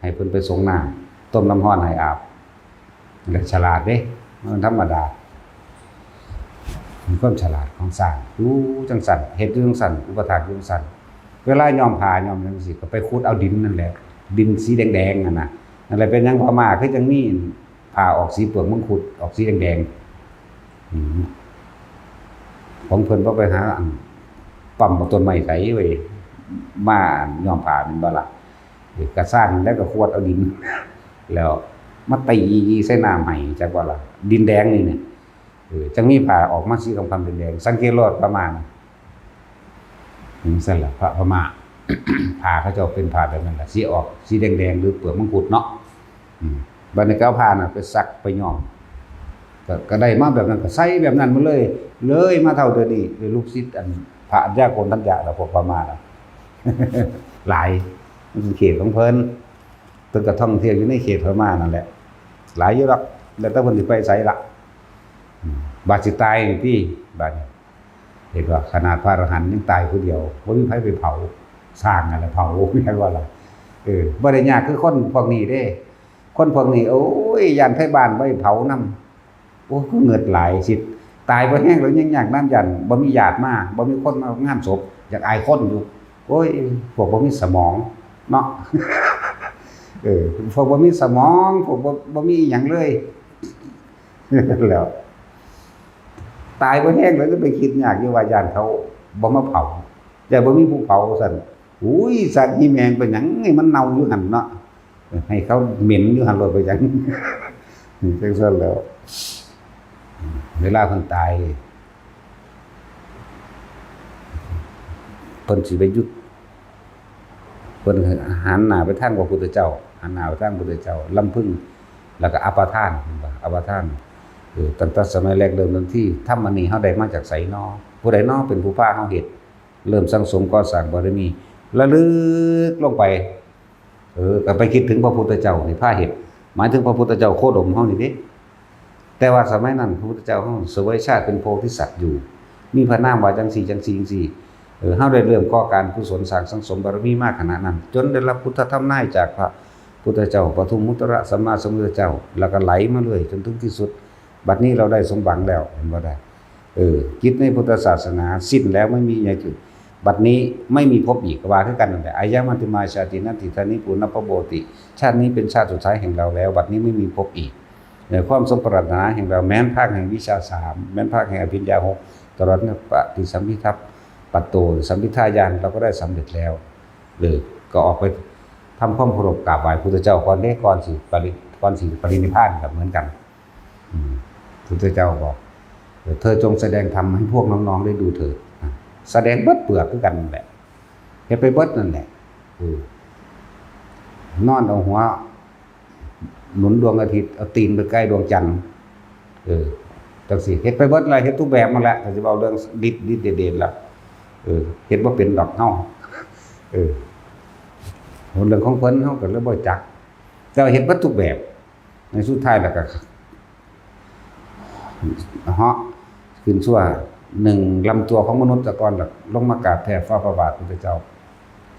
ให้เพิ่นไปสรงน้ำ ต้มน้ำร้อนให้อาบ แล้วฉลาดเด้ มันธรรมดา มีความฉลาดของช้าง อยู่จั่งซั่น เฮ็ดอยู่จั่งซั่น อุปถากอยู่จั่งซั่น เวลาย้อมผ้าย้อมหยังจั่งซี้ ก็ไปขุดเอาดินนั่นแหละ ดินสีแดงๆนั่นน่ะ นั่นแหละเป็นหยังพม่าคือจั่งมีผ้าออกสีเปลือกมังคุด ออกสีแดงๆ อืม ของเพิ่นบ่ไปหาอันปั๊มบักต้นไม้ไสเว้ย มาย้อมผ้าแม่นบ่ล่ะ เออ กะซ่านแล้วก็ขวดเอาดิน แล้วมาตีใส่น้ำให้ จักว่าล่ะ ดินแดงนี่เนี่ย เออ จั่งมีผ้าออกมาสีคำๆแดงๆ สังเกตโลดพม่า จั่งซั่นล่ะ พระพม่า ผ้าเขาเจ้าเป็นผ้าแบบนั้นล่ะ สีออกสีแดงๆ หรือเปลือกมังคุดเนาะ อืม บัดนี้ก็เอาผ้าน่ะไปซักไปย้อม ก็ ก็ได้มาแบบนั้น ก็ใส่แบบนั้นหมดเลย เลยมาเท่าเดี๋ยวนี้ เลยลูกศิษย์อันพระอัญญาโกณฑัญญะล่ะ พวกพม่าน่ะ หลาย มันเป็นเขตของเพิ่น เพิ่นก็ท่องเที่ยวอยู่ในเขตพม่านั่นแหละ หลายอยู่ดอก แล้วแต่เพิ่นสิไปไสละ อืม บาดสิตายนี่ติ บาดนี้ เห็นว่าขนาดพระอรหันต์ยังตายผู้เดียว บ่มีไผไปเผา สร้างอะไรเผา แม่นบ่ล่ะ เออ บ่ได้ยากคือคนพวกนี้เด้ คนพวกนี้ โอ้ย ย้านไทบ้านบ่ให้เผานำ โอ้ คือเงิดหลายสิ ตายบ่แฮงแล้วยังยากนำ ย้านบ่มีญาติมา บ่มีคนมางานศพ อยากอายคนอยู่ โอ้ย พวกบ่มีสมองเนาะ เออ พวกบ่มีสมอง พวกบ่ บ่มีอิหยังเลย แล้ว ตายบ่แฮงแล้วจะไปคิดยากอยู่ว่าย้านเขาบ่มาเผา ย้านบ่มีผู้เผาซั่น อุ้ย สัตว์อีแมงเป็นหยังให้มันเน่าอยู่หั่นเนาะ ให้เขาเหม็นอยู่หั่นโลดไปหยัง จั่งซั่นแล้ว เวลาเพิ่นตาย เพิ่นสิไปหยุด เพิ่นหันหน้าไปทางพระพุทธเจ้า หันหน้าไปทางพระพุทธเจ้า ลำพึง แล้วก็อัปทาน เห็นบ่ อัปทาน เออ ตั้งแต่สมัยแรกเริ่มต้นที่ ธรรมอันนี้เฮาได้มาจากไสน้อ ผู้ใดน้อเป็นผู้พาเฮาเฮ็ด เริ่มสั่งสมก่อสร้างบารมี ระลึกลงไป เออ ก็ไปคิดถึงพระพุทธเจ้านี่พาเฮ็ด หมายถึงพระพุทธเจ้าโคดมเฮานี่เด้ แต่ว่าสมัยนั้นพระพุทธเจ้าเฮาเสวยชาติเป็นโพธิสัตว์อยู่ มีพระนามว่าจั่งซี้ จั่งซี้ จั่งซี้ เออ เฮาได้เริ่มก่อการกุศลสร้างสั่งสมบารมีมาขณะนั้น จนได้รับพุทธธรรมนายจากพระพุทธเจ้า ปทุมมุตตรสัมมาสัมพุทธเจ้า แล้วก็ไหลมาเรื่อยจนถึงที่สุด บัดนี้เราได้สมหวังแล้ว เห็นบ่ได้ เออ กิจในพุทธศาสนาสิ้นแล้วไม่มีในจุด บัดนี้ไม่มีพบอีก ก็ว่าคือกันนั่นแหละ อายะมัจจิมาชาติ นัตถิ ทานิ ปุณพพโวติ ชาตินี้เป็นชาติสุดท้ายแห่งเราแล้ว บัดนี้ไม่มีพบอีก ในความสมปรารถนาแห่งเรา แม้นภาคแห่งวิชาสาม แม้นภาคแห่งอภิญญาหก ตลอดในปฏิสัมภิทัปปัตโต สัมภิทาญาณ เราก็ได้สำเร็จแล้ว เออ ก็ออกไปทำความเคารพกราบไหว้พุทธเจ้าก่อนเด้ ก่อนสิปริ ก่อนสิปรินิพพานก็เหมือนกัน อืม พุทธเจ้าบอก เออ เธอจงแสดงธรรมให้พวกน้องๆได้ดูเถิด อ่ะ แสดงเบิดเปลือกคือกันนั่นแหละ เฮ็ดไปเบิดนั่นแหละ เออ นอนเอาหัว หนุนดวงอาทิตย์ เอาตีนไปใกล้ดวงจันทร์ เออ จั่งซี้ เฮ็ดไปเบิดล่ะ เฮ็ดทุกแบบนั่นแหละ ถ้าสิเว้าเรื่องฤทธิ์ ฤทธิ์เดชล่ะ เออ เฮ็ดบ่เป็นดอกเฮา เออ เรื่องของเพิ่นเฮาก็เลยบ่จัก แต่ว่าเฮ็ดเบิดทุกแบบ ในสุดท้ายแล้วก็ เหาะขึ้นชั่ว หนึ่งลำตัวของมนุษย์ซะก่อน แล้วลงมากราบแทบฝ่าพระบาทพุทธเจ้า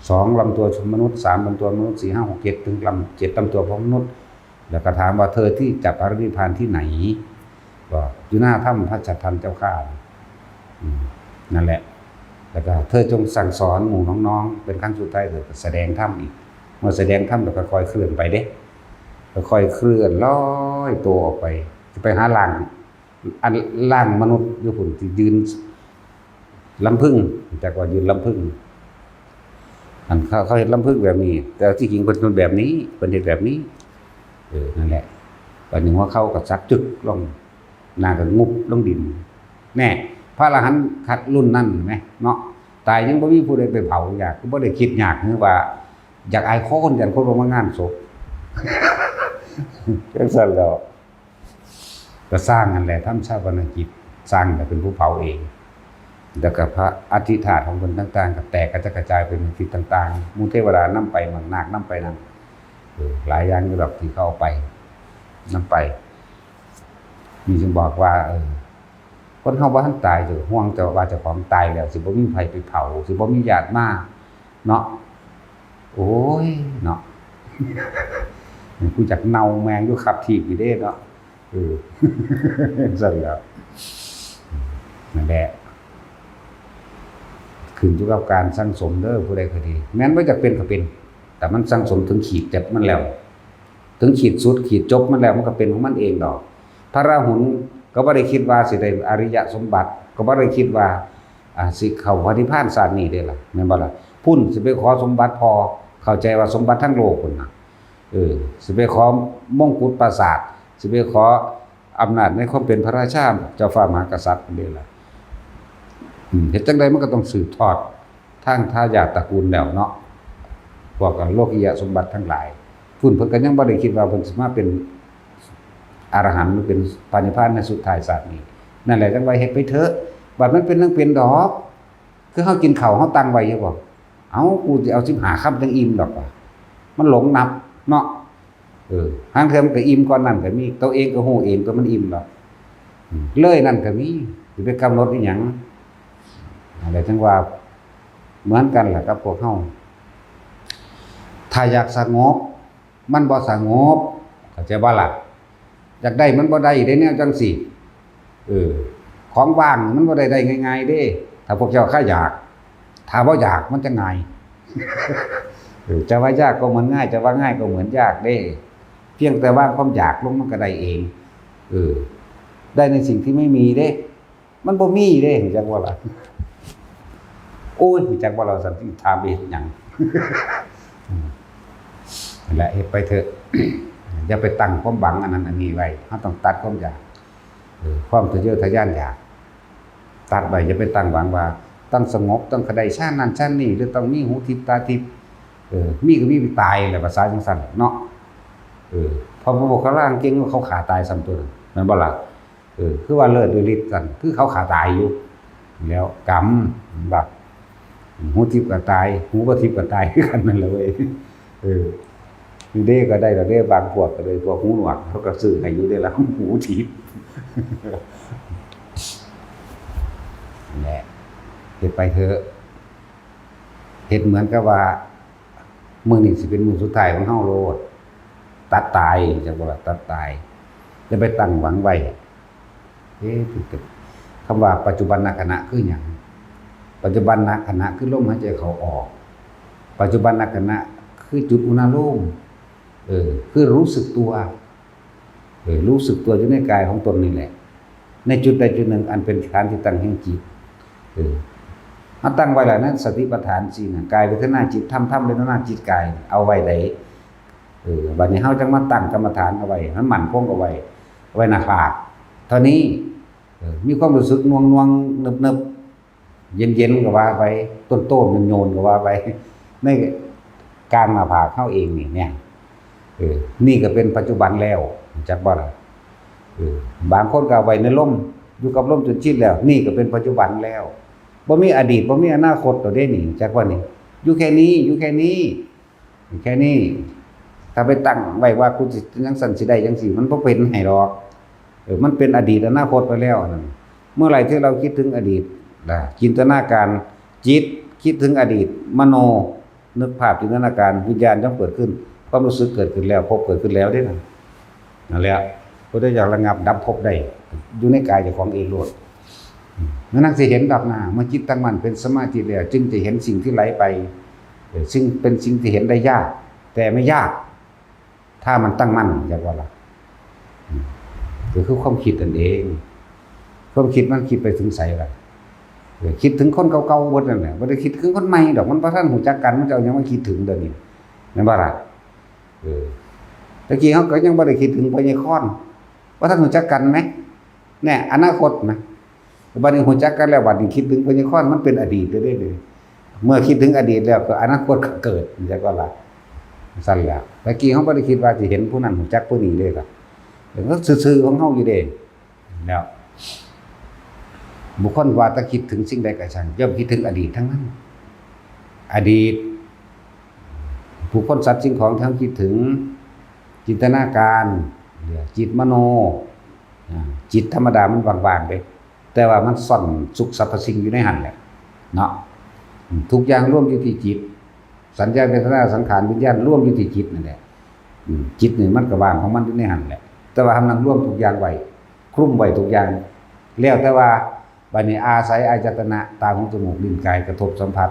สองลำตัวมนุษย์ สามลำตัวมนุษย์ สี่ ห้า หก เจ็ด ถึงลำ เจ็ดลำตัวของมนุษย์ แล้วก็ถามว่า เธอที่จะปรินิพพานที่ไหน บอก อยู่หน้าถ้ำพระสัตทันเจ้าข้า อืม นั่นแหละ แล้วก็ เธอจงสั่งสอนหมู่น้องๆ เป็นครั้งสุดท้าย เธอก็แสดงธรรมอีก เมื่อแสดงธรรมแล้วก็ค่อยเคลื่อนไปเด้ ค่อยเคลื่อนลอยตัวออกไป จะไปหาร่าง อันร่างมนุษย์อยู่พุ้นที่ยืนลำพึง จักว่ายืนลำพึง อันเขา เขาเฮ็ดลำพึงแบบนี้ แต่ที่จริงเพิ่น เพิ่นแบบนี้ เพิ่นเฮ็ดแบบนี้ เออ นั่นแหละ บัดนี้หัวเข่าก็สักจึกลง หน้าก็งุบลงดิน แน่ พระอรหันต์คัดรุ่นนั้นแหมเนาะ ตายยังบ่มีผู้ใดไปเผา อยาก บ่ได้คิดยาก คือว่าอยากอายคน ย้านคนบ่มางานศพ จั่งซั่นแหล้ว ก็สร้างนั่นแหละ ทำฌาปนกิจ สร้างก็เป็นผู้เผาเอง แล้วก็พระอัฐิธาตุของเพิ่นต่างๆ ก็แตกกระจัดกระจายไปในทิศต่างๆ หมู่เทวดานำไป หมู่นาคนำไปนั่น เออ หลายอย่างอยู่ดอกที่เขาเอาไป นำไป นี่จึงบอกว่า เออ คนเฮาบ่ทันตาย จะห่วงแต่ว่าเจ้าของตายแล้ว สิบ่มีไผไปเผา สิบ่มีญาติมา เนาะ โอ้ย เนาะ ผู้จักเน่าแมงอยู่คับทีบอยู่เด้เนาะ เออ ซั่นแหล้ว นั่นแหละ ขึ้นอยู่กับการสั่งสมเด้อ ผู้ใดก็ดี แม้นบ่อยากเป็นก็เป็น แต่มันสั่งสมถึงขีดจบมันแล้ว ถึงขีดสุดขีดจบมันแล้ว มันก็เป็นของมันเองดอก พระราหุลก็บ่ได้คิดว่าสิได้อริยสมบัติ ก็บ่ได้คิดว่า อ่า สิเข้าพระนิพพานชาตินี้เด้ล่ะ แม่นบ่ล่ะ พุ้นสิไปขอสมบัติพ่อ เข้าใจว่าสมบัติทั้งโลกพุ้นน่ะ เออ สิไปขอมงกุฎปราสาท สิไปขออำนาจในความเป็นพระราชา เจ้าฟ้ามหากษัตริย์พุ้นเด้ล่ะ อืม เฮ็ดจั่งใดมันก็ต้องสืบทอดทางทายาทตระกูลแล้วเนาะ พวกโลกิยสมบัติทั้งหลาย พุ้นเพิ่นก็ยังบ่ได้คิดว่าเพิ่นสิมาเป็นอรหันต์ หรือเป็นพระนิพพานในสุดท้ายชาตินี้ นั่นแหละ จั่งว่าเฮ็ดไปเถอะ บัดมันเป็นจั่งเป็นดอก คือเฮากินข้าวเฮาตั้งไว้อยู่บ่ เอ้า กูสิเอาสิบห้าคำจั่งอิ่มดอกว่า มันหลงนับเนาะ เออ ห่าลางเทื่อมันก็อิ่มก่อนนั้นก็มี ตัวเองก็ฮู้เองตัวมันอิ่มดอก อืม เลยนั่นก็มี สิไปกำหนดอีหยัง อะไรจั่งว่า เหมือนกันแหละกับพวกเฮา ถ้าอยากสงบ มันบ่สงบ เข้าใจบ่ล่ะ อยากได้มันบ่ได้เด้ แนวจั่งซี้ เออ ของว่างมันบ่ได้ได้ง่ายๆเด้ ถ้าพวกเจ้าข้าอยาก ถ้าบ่อยากมันจะง่าย เออ จะว่ายากก็เหมือนง่าย จะว่าง่ายก็เหมือนยากเด้ เพียงแต่วางความอยากลงมันก็ได้เอง เออ ได้ในสิ่งที่ไม่มีเด้ มันบ่มีเด้ รู้จักบ่ล่ะ โอ้ย รู้จักบ่ล่ะ สันติถามไปเฮ็ดหยัง อืม นั่นแหละ เฮ็ดไปเถอะ อย่าไปตั้งความหวังอันนั้นอันนี้ไว้ เราต้องตัดความอยาก เออ ความทะเยอทะยานอยาก ตัดไว้ อย่าไปตั้งหวังว่า ต้องสงบ ต้องได้ฌานนั่นฌานนี้ หรือต้องมีหูทิพย์ตาทิพย์ เออ มีก็มีไปตายแหละ ภาษาจั่งซั่นเนาะ เออ พอพระโมคคัลลานะเก่ง เขาฆ่าตายซ้ำตัวนั้น แม่นบ่ล่ะ เออ คือว่าเลิศด้วยฤทธิ์กัน คือเขาฆ่าตายอยู่ แล้วกรรม ว่า หูทิพย์ก็ตาย หูบ่ทิพย์ก็ตายคือกันนั่นแหละเว้ย เออ นี่เด้ก็ได้แล้วเด้ บางพวกก็เลย พวกหูหนวก เขาก็ซื้อให้อยู่เด้ละ หูทิพย์ นั่นแหละ เฮ็ดไปเถอะ เฮ็ดเหมือนกับว่า มื้อนี้สิเป็นมื้อสุดท้ายของเฮาโลด ตัดตาย จั่งว่าตัดตาย อย่าไปตั้งหวังไว้ เอ๊ะ คำว่าปัจจุบันขณะคือหยัง ปัจจุบันขณะคือลมหายใจเข้าออก ปัจจุบันขณะคือจุดอุณาโลม เออ คือรู้สึกตัว เออ รู้สึกตัวอยู่ในกายของตนนี่แหละ ในจุดใดจุดหนึ่งอันเป็นฐานที่ตั้งแห่งจิต เออ เฮาตั้งไว้แล้วนะ สติปัฏฐานสี่น่ะ กายเวทนาจิตธรรม ธรรมเวทนาจิตกาย เอาไว้ได้ เออ บัดนี้เฮาจั่งมาตั้งกรรมฐานเอาไว้ ให้มันมั่นคงเอาไว้ เอาไว้หน้าผาก เท่านี้ เออ มีความรู้สึกหน่วงๆ เนิบๆ เย็นๆ ก็ว่าไป โต้นๆ โยนๆ ก็ว่าไป ในกลางหน้าผากเฮาเองนี่เนี่ย เออ นี่ก็เป็นปัจจุบันแล้ว จักบ่ล่ะ เออ บางคนก็เอาไว้ในลม อยู่กับลมจนชินแล้ว นี่ก็เป็นปัจจุบันแล้ว บ่มีอดีต บ่มีอนาคตตัวเด้นี่ จักว่านี่ อยู่แค่นี้ อยู่แค่นี้ แค่นี้ ถ้าไปตั้งไว้ว่ากูสิจั่งซั่นสิได้จั่งซี้ มันบ่เป็นให้ดอก เออ มันเป็นอดีตอนาคตไปแล้วนั่น เมื่อไหร่ที่เราคิดถึงอดีต นะ จินตนาการ จิตคิดถึงอดีต มโน นึกภาพจินตนาการ วิญญาณย่อมเกิดขึ้น ความรู้สึกเกิดขึ้นแล้ว ภพเกิดขึ้นแล้วเด้นั่น นั่นแหละ พุทธเจ้าระงับดับภพได้ อยู่ในกายเจ้าของเองโลด อืม นั่นสิเห็นดอกนา เมื่อจิตตั้งมั่นเป็นสมาธิแล้ว จึงจะเห็นสิ่งที่ไหลไป เออ ซึ่งเป็นสิ่งที่เห็นได้ยาก แต่ไม่ยาก ถ้ามันตั้งมั่น จักว่าล่ะ อืม ก็คือความคิดนั่นเอง ความคิดมันคิดไปถึงไสล่ะ เออ คิดถึงคนเก่าๆ เบิดนั่นแหละ บ่ได้คิดถึงคนใหม่ดอก มันบ่ทันรู้จักกัน มันจะเอาหยังมาคิดถึงเดี๋ยวนี้ แม่นบ่ล่ะ เออ ตะกี้เฮาก็ยังบ่ได้คิดถึงพ่อใหญ่คอน บ่ทันรู้จักกันแหม แน่ อนาคตนะ บัดนี้รู้จักกันแล้ว บัดนี้คิดถึงพ่อใหญ่คอน มันเป็นอดีตแล้วเด้ เมื่อคิดถึงอดีตแล้ว ก็อนาคตก็เกิด จักว่าล่ะ ซั่นแหละ ตะกี้เฮาบ่ได้คิดว่าสิเห็นผู้นั้น รู้จักผู้นี้เด้ล่ะ เออ ก็ซื่อๆ ของเฮาอยู่เด้ แล้ว บุคคลว่าแต่คิดถึงสิ่งใดก็ช่าง ย่อมคิดถึงอดีตทั้งนั้น อดีต บุคคล สัตว์ สิ่งของที่เฮาคิดถึง จินตนาการ จิตมโน อ่า จิตธรรมดามันว่างๆ เด้ แต่ว่ามันซ่อนสุขสรรพสิ่งอยู่ในหั่นแหละ เนาะ อืม ทุกอย่างรวมอยู่ที่จิต สัญญา เวทนา สังขาร วิญญาณ รวมอยู่ที่จิตนั่นแหละ อืม จิตนี่มันก็ว่างของมันอยู่ในหั่นแหละ แต่ว่ามันรวมทุกอย่างไว้ คลุมไว้ทุกอย่าง แล้วแต่ว่า บัดนี้อาศัยอายตนะ ตา หู จมูก ลิ้น กาย กระทบสัมผัส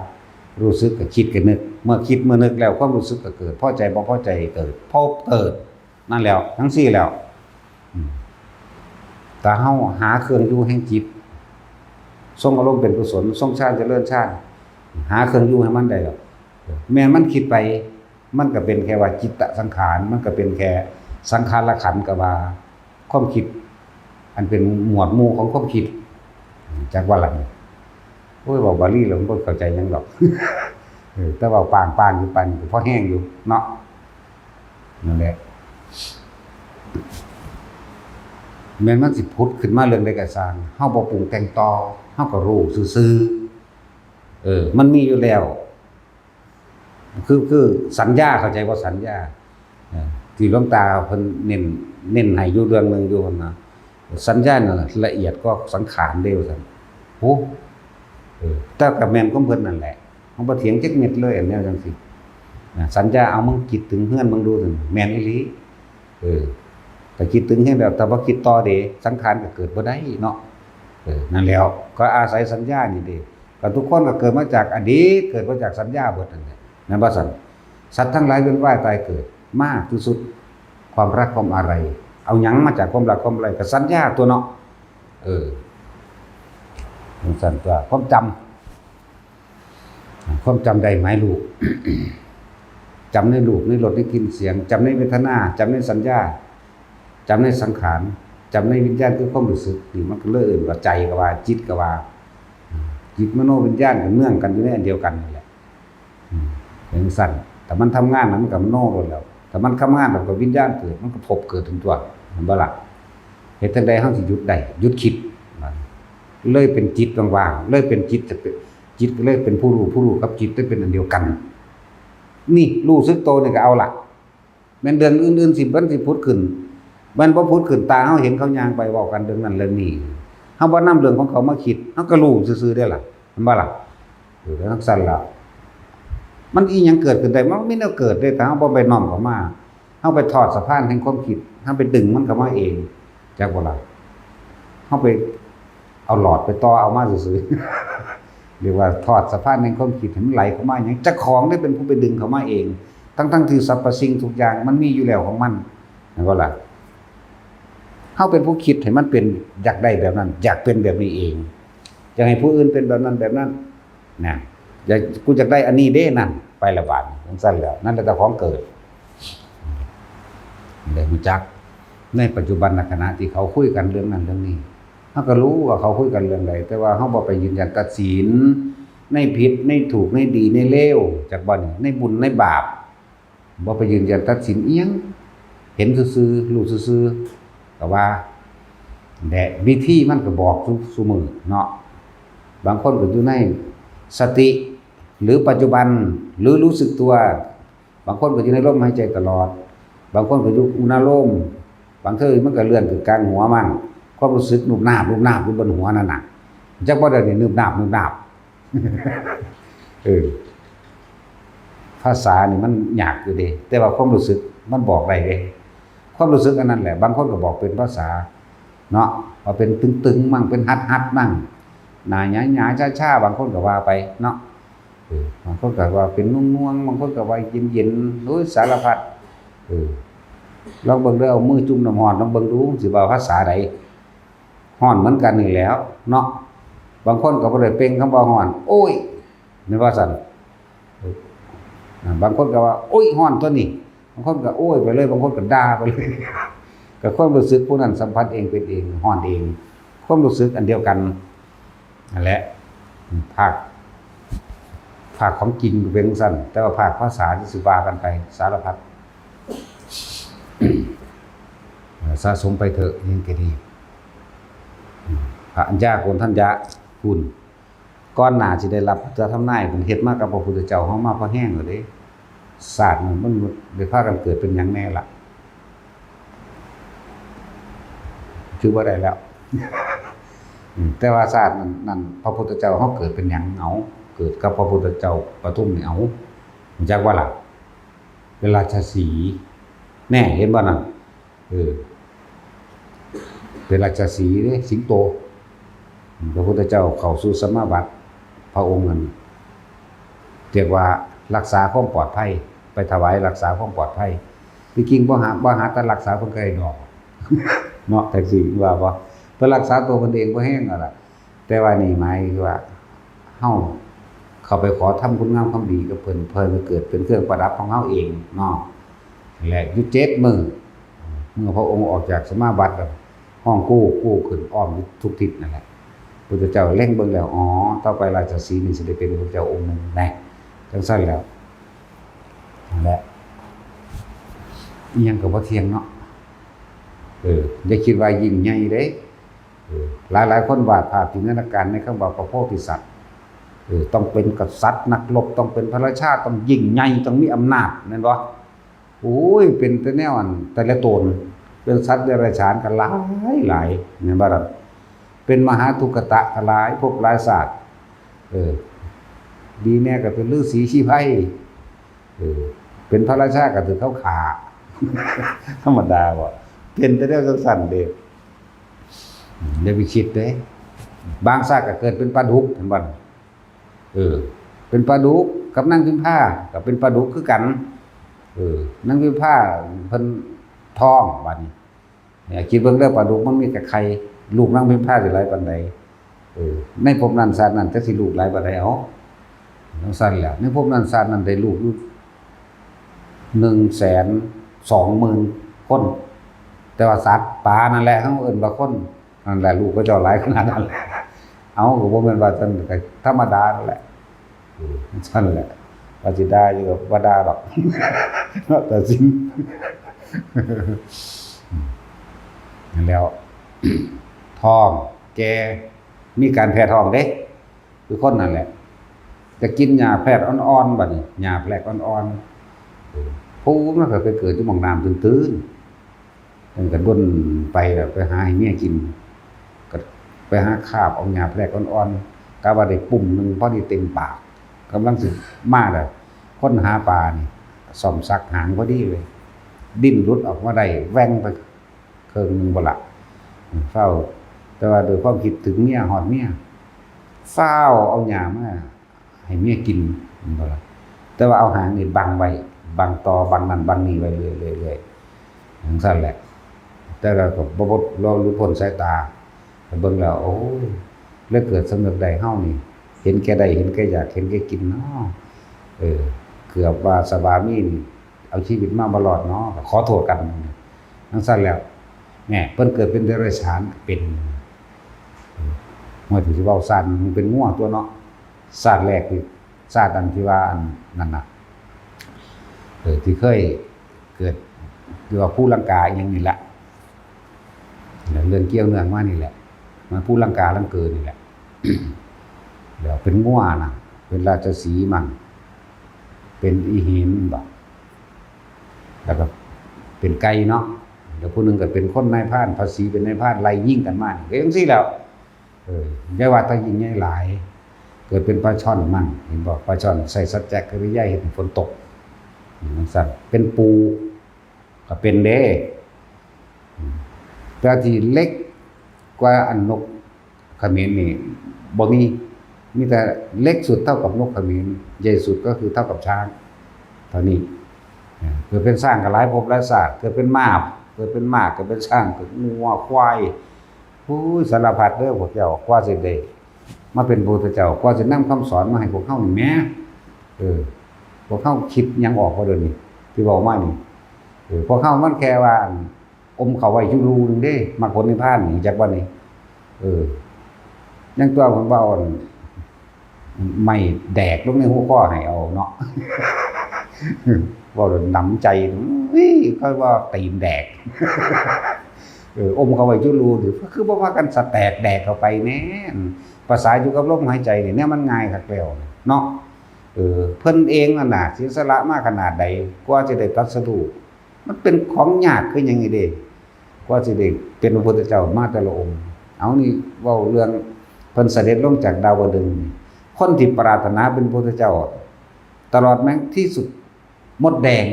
รู้สึกก็คิดก็นึก เมื่อคิดเมื่อนึกแล้ว ความรู้สึกก็เกิด พอใจบ่พอใจเกิด ภพเกิด นั่นแล้ว ทั้งสี่แล้ว อืม ถ้าเฮาหาเครื่องอยู่แห่งจิต ทรงอารมณ์เป็นกุศล ทรงฌานเจริญฌาน หาเครื่องอยู่ให้มันได้แล้ว แม่นมันคิดไป มันก็เป็นแค่ว่าจิตตสังขาร มันก็เป็นแค่สังขารขันธ์ ก็ว่าความคิด อันเป็นหมวดหมู่ของความคิด จักว่าล่ะ โอ้ย เว้าบาลีแล้วมันบ่เข้าใจหยังดอก เออ แต่เว้าปางๆ อยู่ปานนี้ก็พอแฮงอยู่เนาะ นั่นแหละ แม่นมันสิผุดขึ้นมาเรื่องใดก็ซ่าง เฮาบ่ปรุงแต่งต่อ เฮาก็รู้ซื่อๆ เออ มันมีอยู่แล้ว คือ คือสัญญา เข้าใจว่าสัญญา เออ ที่หลวงตาเพิ่นเน้น เน้นให้อยู่เรื่องหนึ่งอยู่นะ สัญญาน่ะละเอียดกว่าสังขารเด้อว่าซั่น โอ้ เออ แต่ก็แม่นของเพิ่นนั่นแหละ มันบ่เถียงจักเม็ดเลย อันแนวจังซี่นะ สัญญา เอามึงคิดถึงเฮือนมึงดูซั่น แม่นอีหลี เออ แต่คิดถึงเฮือนแล้ว แต่บ่คิดต่อเด้ สังขารก็เกิดบ่ได้เนาะ เออ นั่นแหล้ว ก็อาศัยสัญญานี่เด้ ก็ทุกคนก็เกิดมาจากอดีต เกิดมาจากสัญญาเบิดนั่นแหละ แม่นบ่ซั่น สัตว์ทั้งหลายเวียนว่ายตายเกิด มากที่สุด ความรักความอาลัย เอาหยังมาจากความรักความอาลัย ก็สัญญาตั๊วเนาะ เออ จังซั่นตั๊ว ความจำ ความจำได้หมายรู้ จำในรูป ในรส ในกลิ่น เสียง จำในเวทนา จำในสัญญา จำในสังขาร จำในวิญญาณ คือความรู้สึก นี่มันก็เลยเอิ้นว่าใจก็ว่า จิตก็ว่า จิตมโนวิญญาณก็เนื่องกันอยู่ในอันเดียวกันนั่นแหละ อืม เป็นจั่งซั้น ถ้ามันทำงานน่ะมันก็มโนโลดแหล้ว ถ้ามันทำงานแล้วก็วิญญาณเกิด มันก็ภพเกิดตั๊ว แม่นบ่ล่ะ เฮ็ดจั่งใดเฮาสิหยุดได้ หยุดคิด เลยเป็นจิตว่างๆ เลยเป็นจิต จะเป็น จิตก็เลยเป็นผู้รู้ ผู้รู้กับจิตได้เป็นอันเดียวกัน นี่รู้สึกโตนี่ก็เอาละ แม่นเรื่องอื่นๆ สิ มันสิผุดขึ้น มันบ่ผุดขึ้น ตาเฮาเห็นเขาย่างไปเว้ากันเรื่องนั้นเรื่องนี้ เฮาบ่นำเรื่องของเขามาคิด เฮาก็รู้ซื่อๆ เด้ล่ะ แม่นบ่ล่ะ เออ จั่งซั้นล่ะ มันอีหยังเกิดขึ้นได้ มันมีแนวเกิดเด้ ถ้าเฮาบ่ไปน้อมเข้ามา เฮาไปทอดสะพานแห่งความคิด เฮาไปดึงมันเข้ามาเอง จักบ่ล่ะ เฮาไปเอาหลอดไปต่อเอามาซื่อๆ เรียกว่าทอดสะพานแห่งความคิดให้มันไหลเข้ามาหยัง เจ้าของได้เป็นผู้ไปดึงเข้ามาเอง ทั้งๆ ที่สรรพสิ่งทุกอย่างมันมีอยู่แล้วของมัน แม่นบ่ล่ะ เฮาเป็นผู้คิดให้มันเป็น อยากได้แบบนั้น อยากเป็นแบบนี้เอง อยากให้ผู้อื่นเป็นแบบนั้นแบบนั้น นะ อยาก กูอยากได้อันนี้เด้นั่น ไปละบาด จั่งซั้นแหล้ว นั่นแหละเจ้าของเกิด ได้รู้จัก ในปัจจุบันขณะที่เขาคุยกันเรื่องนั้นเรื่องนี้ เฮาก็รู้ว่าเขาคุยกันเรื่องใด แต่ว่าเฮาบ่ไปยืนยันตัดสิน ในผิด ในถูก ในดี ในเลว จักบ่นี่ ในบุญ ในบาป บ่ไปยืนยันตัดสินอิหยัง เห็นซื่อๆ รู้ซื่อๆ ก็ว่า และวิธีมันก็บอกซุ ซุมื้อเนาะ บางคนก็อยู่ในสติ หรือปัจจุบัน หรือรู้สึกตัว บางคนก็อยู่ในลมหายใจตลอด บางคนก็อยู่อุณาโลม บางเทื่อมันก็เลื่อนขึ้นกลางหัวมั่ง ความรู้สึกนุบนาบ นุบนาบอยู่บนหัวนั่นน่ะ จักบ่ได้นี่ นุบนาบ นุบนาบ เออ ภาษานี่มันยากอยู่เด้ แต่ว่าความรู้สึกมันบอกได้เด้ ความรู้สึกอันนั้นแหละ บางคนก็บอกเป็นภาษาเนาะ ว่าเป็นตึงๆ มั่ง เป็นฮัดๆ มั่ง หน้าหยาๆ ชาๆ บางคนก็ว่าไปเนาะ เออ บางคนก็ว่าเป็นง่วงๆ บางคนก็ว่าเย็นๆ โอ้ย สารพัด เออ ลองเบิ่งเด้อ เอามือจุ่มน้ำร้อน ลองเบิ่งดู สิว่าภาษาใด ร้อนเหมือนกันนี่แหล้วเนาะ บางคนก็บ่ได้เปล่งคำว่าร้อน โอ้ย แม่นว่าซั่น เออ อ่า บางคนก็ว่า โอ้ย ร้อนตั๊วนี้ บางคนก็โอ้ยไปเลย บางคนก็ด่าไปเลย ก็ความรู้สึกผู้นั้นสัมผัสเองเป็นเอง ร้อนเอง ความรู้สึกอันเดียวกันนั่นแหละ ภาค ภาคของจริงเป็นจั่งซั้น แต่ว่าภาคภาษาที่สิว่ากันไปสารพัด สะสมไปเถอะ ยังก็ดี พระอัญญาโกณฑัญญะคุณ ก่อนหน้าสิได้รับพระทำนาย เพิ่นเฮ็ดมากับพระพุทธเจ้าเฮามาพอแฮงแล้วเด้ ชาตินั้นมันได้พากันเกิดเป็นหยังแน่ล่ะ ถือว่าได้แล้ว อืม แต่ว่าชาตินั้น นั้นพระพุทธเจ้าเฮาเกิดเป็นหยัง เอา เกิดกับพระพุทธเจ้าปทุมนี่ เอา รู้จักบ่ล่ะ เป็นราชสีห์ แน่ เห็นบ่นั่น เออ เป็นราชสีห์เด้ สิงโต พระพุทธเจ้าเข้าสู่สมาบัติ พระองค์นั้น เรียกว่ารักษาความปลอดภัย ไปถวายรักษาความปลอดภัย ที่จริงบ่หา บ่หาแต่รักษาเพิ่นก็ได้ดอก เนาะ จั่งซี้ว่าบ่ เพิ่นรักษาตัวเพิ่นเองบ่แฮงนั่นล่ะ แต่ว่านี่หมายคือว่า เฮาเข้าไปขอทำคุณงามความดีกับเพิ่น เพิ่นก็เกิดเป็นเครื่องประดับของเฮาเองเนาะ และอยู่เจ็ดมื้อ เมื่อพระองค์ออกจากสมาบัติแล้ว ฮ้องกู้กู้ขึ้นอ้อมทุกทิศนั่นแหละ พุทธเจ้าเล็งเบิ่งแล้ว อ๋อ ต่อไปราชสีห์นี่สิได้เป็นพระพุทธเจ้าองค์หนึ่งแน่ จั่งซั้นแล้ว นั่นแหละ อิหยังก็บ่เที่ยงเนาะ เออ อย่าคิดว่ายิ่งใหญ่เด้ เออ หลายๆ คนวาดภาพจินตนาการในคำว่าพระโพธิสัตว์ อ ต้องเป็นกษัตริย์นักรบ ต้องเป็นพระราชา ต้องยิ่งใหญ่ ต้องมีอำนาจ แม่นบ่? โอ้ย เป็นแต่แนวอันแต่ละตน เป็นสัตว์เดรัจฉานกันหลายหลาย แม่นบ่ล่ะ? เป็นมหาทุกขตะกันหลายภพหลายชาติ เออ ดีแน่ก็เป็นฤๅษีชีไพร เออ เป็นพระราชาก็ถือเขาฆ่า ธรรมดาบ่ เป็นแต่แนวจั่งซั้นเด้ อย่าไปคิดเด้ บางชาติก็เกิดเป็นปลาดุก เห็นบ่น่ะ? เออ เป็นปลาดุกกับนางพิมพาก็เป็นปลาดุกคือกัน เออ นางพิมพาเพิ่นท้อง บัดนี้ เนี่ย คิดเบิ่งเด้อ ปลาดุกมันมีแต่ไข่ ลูกนางพิมพาสิหลายปานใด เออ ในภพนั้นชาตินั้นจักสิลูกหลายปานใด เอ้า จั่งซั้นแหละ ในภพนั้นชาตินั้นได้ลูกอยู่ หนึ่งแสนสองหมื่น คน แต่ว่าสัตว์ป่านั่นแหละ เฮาเอิ้นว่าคน นั่นแหละ ลูกเขาเจ้าหลายขนาดนั้นแหละ เอ้า ก็บ่แม่นว่าจั่ง ก็ธรรมดานั่นแหละ เออ จั่งซั้นแหละ ว่าสิด่าอยู่ก็บ่ด่าดอก เนาะ ตัดสิน นั่นแหล้ว ท้อง แก่ มีการแพ้ท้องเด้ คือคนนั่นแหละ จะกินหญ้าแพรกอ่อนๆ บัดนี้ หญ้าแพรกอ่อนๆ เออ ผู้มันก็ไปเกิดอยู่หม่องน้ำตื้นๆ มันก็ด้นไปแล้ว ไปหาให้เมียกิน ก็ไปหาคาบเอาหญ้าแพรกอ่อนๆ กะว่าได้ปุ้มหนึ่งพอดีเต็มปาก กำลังสิมาแล้ว คนหาปลานี่ ซ้อมสักหางพอดีเลย ดิ้นหลุดออกมาได้ แหว่งไป เครื่องหนึ่งบ่ละ เฝ้า แต่ว่าด้วยความคิดถึงเมีย ฮอดเมีย ฟ้าวเอาหญ้ามาให้เมียกิน บ่ละ แต่ว่าเอาหางนี่บังไว้ บังต่อ บังนั่นบังนี่ไว้เรื่อยๆ เรื่อยๆ จั่งซั้นแหละ แต่เราก็บ่ บ่ บ่หลุดพ้นสายตา เบิ่งแล้ว โอ้ย แล้วเกิดสำนึกได้ เฮานี่ เห็นแก่ได้ เห็นแก่อยาก เห็นแก่กินเนาะ เออ เกือบว่าสวามีนี่ เอาชีวิตมาบ่รอดเนาะ ก็ขอโทษกัน จั่งซั้นแล้ว แหม เพิ่นเกิดเป็นเดรัจฉานเป็น เออ ว่าสิเว้าชาติมันเป็นงัวตั๊วเนาะ ชาติแรกที่ ชาติอันที่ว่าอันนั้นน่ะ เออ ที่เคยเกิด ที่ว่าภูลังกาอิหยังนี่แหละ แล้วเรื่องเกี่ยวเนื่องมานี่แหละ มาภูลังกาลังเกิดนี่แหละ แล้วเป็นงัวน่ะ เป็นราชสีห์มั่ง เป็นอีหินบ่ แล้วก็เป็นไก่เนาะ แล้วผู้หนึ่งก็เป็นคนนายพราน ภาษีเป็นนายพราน ไล่ยิงกันมานี่ ก็จั่งซี้แหล้ว เออ อย่าว่าแต่ยิ่งใหญ่หลาย เกิดเป็นปลาช่อนมั่ง เห็นบ่ ปลาช่อนใส่สัจจกิริยาเฮ็ดให้ฝนตก จั่งซั้น เป็นปู ก็เป็นเด้ อืม แต่ที่เล็กกว่าอันนกเขมรนี่บ่มี มีแต่เล็กสุดเท่ากับนกเขมร ใหญ่สุดก็คือเท่ากับช้าง เท่านี้ เออ เกิดเป็นช้างก็หลายภพหลายชาติ เกิดเป็นม้า เกิดเป็นม้า เกิดเป็นช้าง เกิดงัว ควาย โอ้ย สารพัดเด้อพวกเจ้า กว่าสิได้มาเป็นพระพุทธเจ้า กว่าสินำคำสอนมาให้พวกเฮานี่แหม เออ พวกเฮาคิดหยังออกบ่เดี๋ยวนี้ ที่เว้ามานี่ เออ พวกเฮามันแค่ว่า อมเข้าไว้อยู่รูหนึ่งเด้ มรรคผลนิพพานนี่ จักว่านี่ เออ ยังตัวเพิ่นเว้าอัน ไม้แดกลงในหัวข้อให้เอาเนาะ เว้าแล้วหนำใจ เฮ้ย เขาว่าตีนแดก เออ อมเข้าไว้อยู่รูนี่ คือบ่พากันสะแตกแดกเข้าไปแหน่ ภาษาอยู่กับลมหายใจนี่ แนวมันง่ายคักแล้วเนาะ เออ เพิ่นเองนั่นน่ะ เสียสละมาขนาดใด กว่าสิได้ตรัสรู้ มันเป็นของยากคือหยังนี่เด้ กว่าสิได้เป็นพระพุทธเจ้ามาแต่ละองค์ เอานี่เว้าเรื่องเพิ่นเสด็จลงจากดาวดึงส์นี่ คนที่ปรารถนาเป็นพระพุทธเจ้า ตลอดแม้ที่สุดมดแดง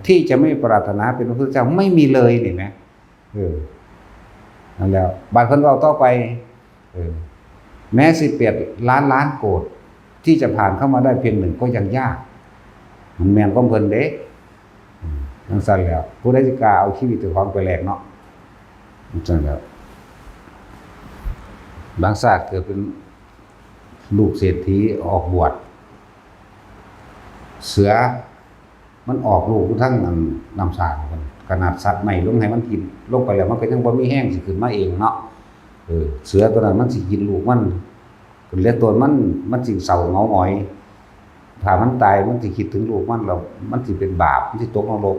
ที่จะไม่ปรารถนาเป็นพระพุทธเจ้าไม่มีเลยนี่แหม เออ นั่นแหละ บาดเพิ่นเว้าต่อไป เออ แม้สิบแปดล้านล้านโกด ที่จะผ่านเข้ามาได้เพียงหนึ่งก็ยังยาก มันแม่นของเพิ่นเด้ อืม จั่งซั้นแหล้ว ผู้ใดสิกล้าเอาชีวิตเจ้าของไปแลกเนาะ จั่งซั้นแหล้ว บางชาติเกิดเป็นลูกเศรษฐีออกบวช เสือ มันออกลูกอยู่ทางอันน้ำสางพุ่น ขนาดสัตว์ไม้ลงให้มันกิน ลงไปแล้วมันก็ยังบ่มีแฮงสิขึ้นมาเองเนาะ เออ เสือตัวนั้นมันสิกินลูกมัน เหลือตัวมัน มันสิเศร้าเหงาหงอย ถ้ามันตายมันสิคิดถึงลูกมันแล้ว มันสิเป็นบาป มันสิตกนรก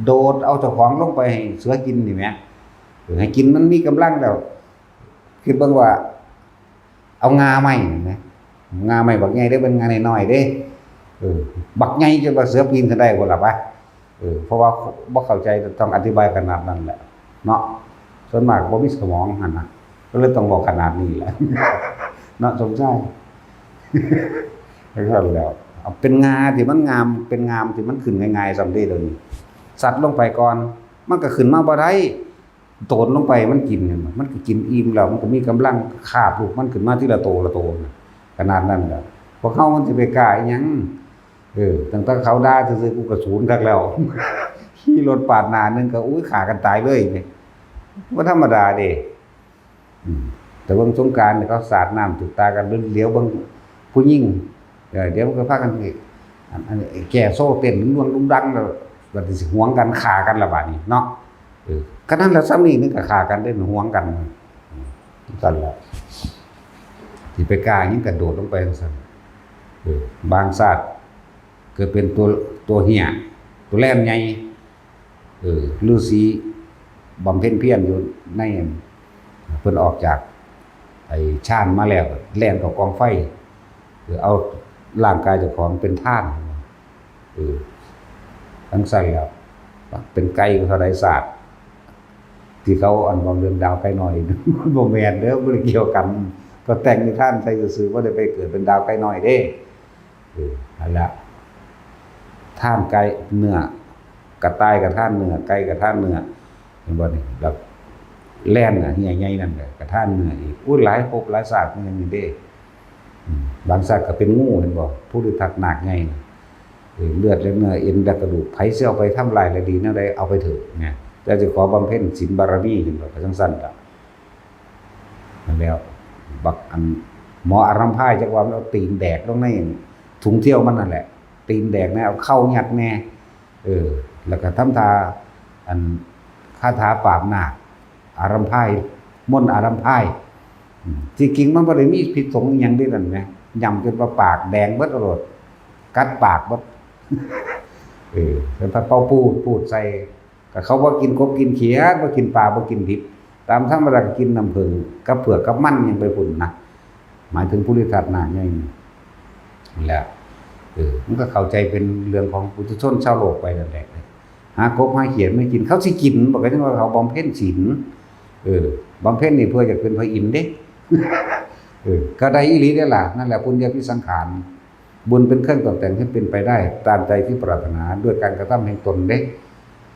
โดดเอาเจ้าของลงไปให้เสือกินนี่แหม เออ ให้กินมันมีกำลังแล้ว คิดเบิ่งว่า เอางาไม้นี่นะ งาไม้บักใหญ่เด้ เป็นงาน้อยๆเด้ เออ บักใหญ่จนว่าเสือปีนขึ้นได้บ่ล่ะวะ เออ เพราะว่าบ่เข้าใจ ต้องอธิบายขนาดนั้นแหละ เนาะ ส่วนมากบ่มีสมองหั่นนะ ก็เลยต้องบอกขนาดนี้แหละ เนาะ สมชาย แล้วก็แล้ว เอาเป็นงาที่มันงาม เป็นงามที่มันขึ้นง่ายๆ ส่ำเด้ เดี๋ยวนี้ สัตว์ลงไปก่อน มันก็ขึ้นมาบ่ได้ โตนลงไปมันกิน มันก็กินอิ่มแล้ว มันก็มีกำลังคาบลูกมันขึ้นมาทีละโตละโตนะ ขนาดนั้นแหละ พวกเฮามันสิไปกล้าอิหยัง เออ ตั้งแต่เขาด่าซื่อๆ กูก็สูนคักแล้ว ขี่รถปาดหน้าหนึ่งก็ อุ้ย ฆ่ากันตายเลยนี่ บ่ธรรมดาเด้ อืม แต่เบิ่งสงกรานต์นี่เขาสาดน้ำถูกตากัน เหลียวเบิ่งผู้หญิง เออ เดี๋ยวมันก็พากัน อัน อัน แก่โซ่เต้นลุงดังลุงดังแล้ว บัดนี้สิหวงกันฆ่ากันละบาดนี้เนาะ เออ ขนาดนั้นแล้ว ส่ำนี้นึงก็ฆ่ากันเด้ หวงกัน อืม ซั่นแหละ สิไปกล้าหยังกระโดดลงไปจั่งซั่น เออ บางชาติเกิดเป็นตัว ตัวเหี้ย ตัวแล่นใหญ่ เออ ฤๅษีบำเพ็ญเพียรอยู่ใน เพิ่นออกจากไอ้ฌานมาแล้ว แล่นเข้ากองไฟ เออ เอาร่างกายเจ้าของเป็นทาน เออ จั่งซั่นแล้ว เป็นไก่เท่าใดชาติ ที่เขาอันเว้าเรื่องดาวไก่น้อย บ่แม่นเด้อ บ่ได้เกี่ยวกัน ก็แต่งนิทานใส่ซื่อๆ บ่ได้ไปเกิดเป็นดาวไก่น้อยเด้ เออ นั่นละ ทานไก่เนื้อ กระต่ายก็ทานเนื้อ ไก่ก็ทานเนื้อ เห็นบ่นี่ แบบแล่นน่ะ เฮียใหญ่นั่นก็ ก็ทานเนื้ออีก อุ้ย หลายภพหลายชาติมันยังมีเด้ อืม บางชาติก็เป็นงู เห็นบ่ ภูริทัตนาคใหญ่น่ะ เออ เลือดและเนื้อเอ็นและกระดูก ไผสิเอาไปทำลายและดีแนวใด เอาไปเถอะ นะ แต่สิขอบำเพ็ญศีลบารมี เห็นบ่ ก็จั่งซั่นล่ะ นั่นแล้ว บักอัน หมออารัมพาย จักว่ามันเอาตีนแดกลงในถุงเที่ยวมันนั่นแหละ ตีนแดกแน่ เอาเข้ายัดแน่ เออ แล้วก็ทำท่า อัน คาถาปราบนาค อารัมพาย มนต์อารัมพาย อืม ที่จริงมันบ่ได้มีพิษสงฆ์อิหยังเด้นั่นแหม ยำจนว่าปากแดงเบิดโลด กัดปากเบิด เออ แล้วพัดเป่าปูด ปูดใส่ ก็เขาบ่กินกบกินเขียด บ่กินปลา บ่กินดิบ ตามธรรมดาก็กินน้ำผึ้งกับเผือกกับมันหยังไปพุ้นนะ หมายถึงภูริทัตนาคใหญ่นี่แหละ เออ มันก็เข้าใจเป็นเรื่องของปุถุชนชาวโลกไปนั่นแหละ หากบหาเขียดมากิน เขาสิกิน บ่ ก็จั่งว่าเขาบำเพ็ญศีล เออ บำเพ็ญนี่เพื่ออยากเป็นพระอินทร์เด้ เออ ก็ได้อีหลีเด้ล่ะ นั่นแหละ ปุญญาภิสังขาร บุญเป็นเครื่องตกแต่งให้เป็นไปได้ตามใจที่ปรารถนา ด้วยการกระทำแห่งตนเด้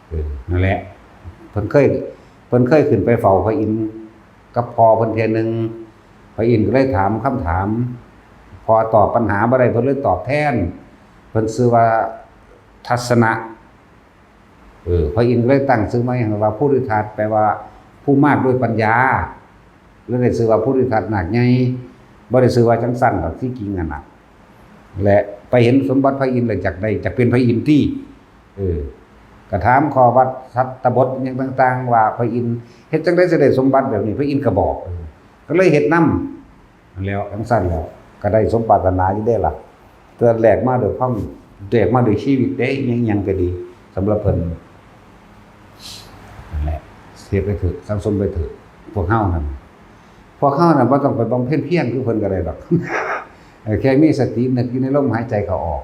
เออ นั่นแหละ เพิ่นเคย เพิ่นเคยขึ้นไปเฝ้าพระอินทร์กับพ่อเพิ่นเทื่อหนึ่ง พระอินทร์ก็เลยถามคำถาม พ่อตอบปัญหาบ่ได้ เพิ่นเลยตอบแทน เพิ่นชื่อว่าทัสสนะ เออ พระอินทร์ก็เลยตั้งชื่อมาให้ว่าภูริทัต แปลว่าผู้มากด้วยปัญญา แล้วได้ชื่อว่าภูริทัตนาคใหญ่ บ่ได้ชื่อว่าจั่งซั่นดอก ที่จริงนั่นน่ะ และไปเห็นสมบัติพระอินทร์แล้วอยากได้ อยากเป็นพระอินทร์ติ เออ ก็ถามข้อวัดสัตตบทอิหยังต่างๆ ว่าพระอินทร์เฮ็ดจั่งใด๋สิได้สมบัติแบบนี้ พระอินทร์ก็บอก เออ ก็เลยเฮ็ดนำ แล้วจั่งซั่นแล้ว ก็ได้สมปรารถนาอยู่เด้ล่ะ แต่แลกมาด้วยความ แลกมาด้วยชีวิตเด้ อิหยังๆ ก็ดี สำหรับเพิ่น นั่นแหละ เฮ็ดไปเถอะ สั่งสมไปเถอะ พวกเฮานั่น พวกเฮานั่นบ่ต้องไปบำเพ็ญเพียรคือเพิ่นก็ได้ดอก เออ แค่มีสตินึกอยู่ในลมหายใจเข้าออก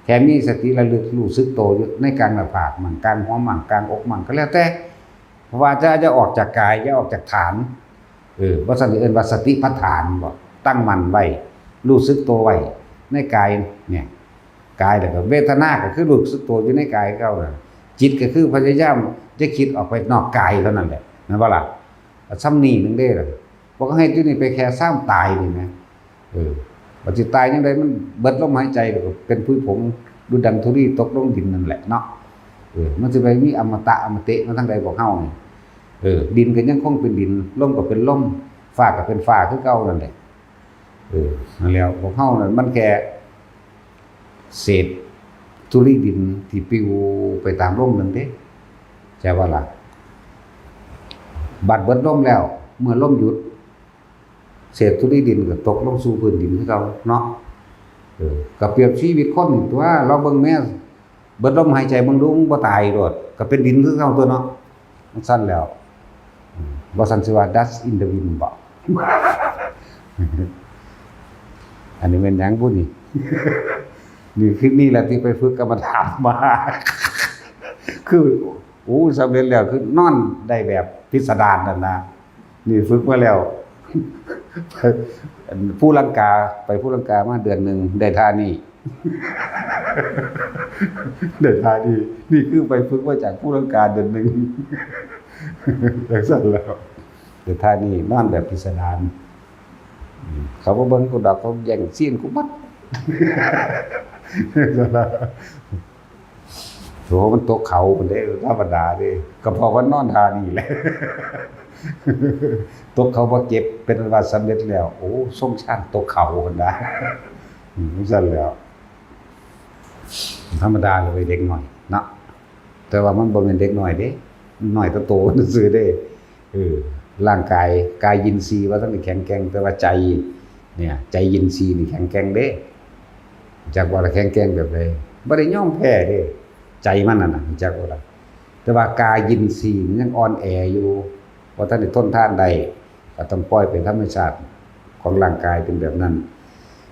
แค่มีสติระลึกรู้สึกโตอยู่ในกลางหน้าผากมั่ง กลางหัวมั่ง กลางอกมั่ง ก็แล้วแต่ เพราะว่าจะ จะออกจากกาย จะออกจากฐาน เออ บ่ซั้นสิเอิ้นว่าสติปัฏฐานบ่ ตั้งมั่นไว้ รู้สึกโตไว้ในกายเนี่ย กายแล้วก็เวทนาก็คือรู้สึกโตอยู่ในกายคือเก่านั่น จิตก็คือพยายามจะคิดออกไปนอกกายเท่านั้นแหละ แม่นบ่ล่ะ ส่ำนี้หนึ่งเด้ล่ะ บ่ก็เฮ็ดอยู่นี่ไปแค่ซามตายนี่นะ เออ ว่าสิตายจั่งใด๋ มันเบิดลมหายใจแล้วก็เป็นผุยผงดุจดังธุลีตกลงดินนั่นแหละเนาะ เออ มันสิไปมีอมตะอมเตะมาทางใด๋พวกเฮานี่ เออ ดินก็ยังคงเป็นดิน ลมก็เป็นลม ฟ้าก็เป็นฟ้าคือเก่านั่นแหละ เออ นั่นแหล้ว พวกเฮานั่นมันแค่เศษธุลีดินที่ปลิวไปตามลมนั่นเด้ ใช่บ่ล่ะ บัดเบิดลมแล้ว เมื่อลมหยุด เศษธุลีดินก็ตกลงสู่พื้นดินคือเก่าเนาะ เออ ก็เปรียบชีวิตคนนี่ตั๊ว ลองเบิ่งแหม เบิดลมหายใจเบิ่งดู มันบ่ตายโลด ก็เป็นดินคือเก่าตั๊วเนาะ จั่งซั้นแล้ว อืม บ่ซั้นสิว่า dust in the wind บ่ อันนี้เป็นหยังบุนี่ นี่คือนี่แหละที่ไปฝึกกรรมฐานมา คือโอ้สำเร็จแล้วคือนอนได้แบบพิสดารนั่นนะ นี่ฝึกมาแล้ว ผู้ลังกาไปผู้ลังกามาเดือนหนึ่งได้ท่านี่ ได้ท่านี่ นี่คือไปฝึกมาจากผู้ลังกาเดือนหนึ่ง จังซั่นแล้ว ได้ท่านี่นอนแบบพิสดาร เขาบ่เบิ่งกูดอกเขาแย่งซีนกูหมด โหมันตกเขาคนเด้ธรรมดาเด้ก็เพราะว่านอนท่านี่แหละ ตกเขาบ่เจ็บเป็นอันว่าสำเร็จแล้ว โอ้ทรงชาญตกเขาคนนะ อืมซั่นแล้ว ธรรมดาเลยเด็กน้อยเนาะแต่ว่ามันบ่แม่นเด็กน้อยเด้น้อยแต่โตซื่อเด้เออร่างกายกายินทรีย์ว่าท่านได้แข็งแกร่งแต่ว่าใจเนี่ยใจยินทรีย์นี่แข็งแกร่งเด้จักว่าละแข็งแกร่งแบบใดบ่ได้ยอมแพ้เด้ใจมันนั่นน่ะจักว่าละแต่ว่ากายินทรีย์มันยังอ่อนแออยู่ว่าท่านได้ทนทานได้ก็ต้องปล่อยเป็นธรรมชาติของร่างกายเป็นแบบนั้น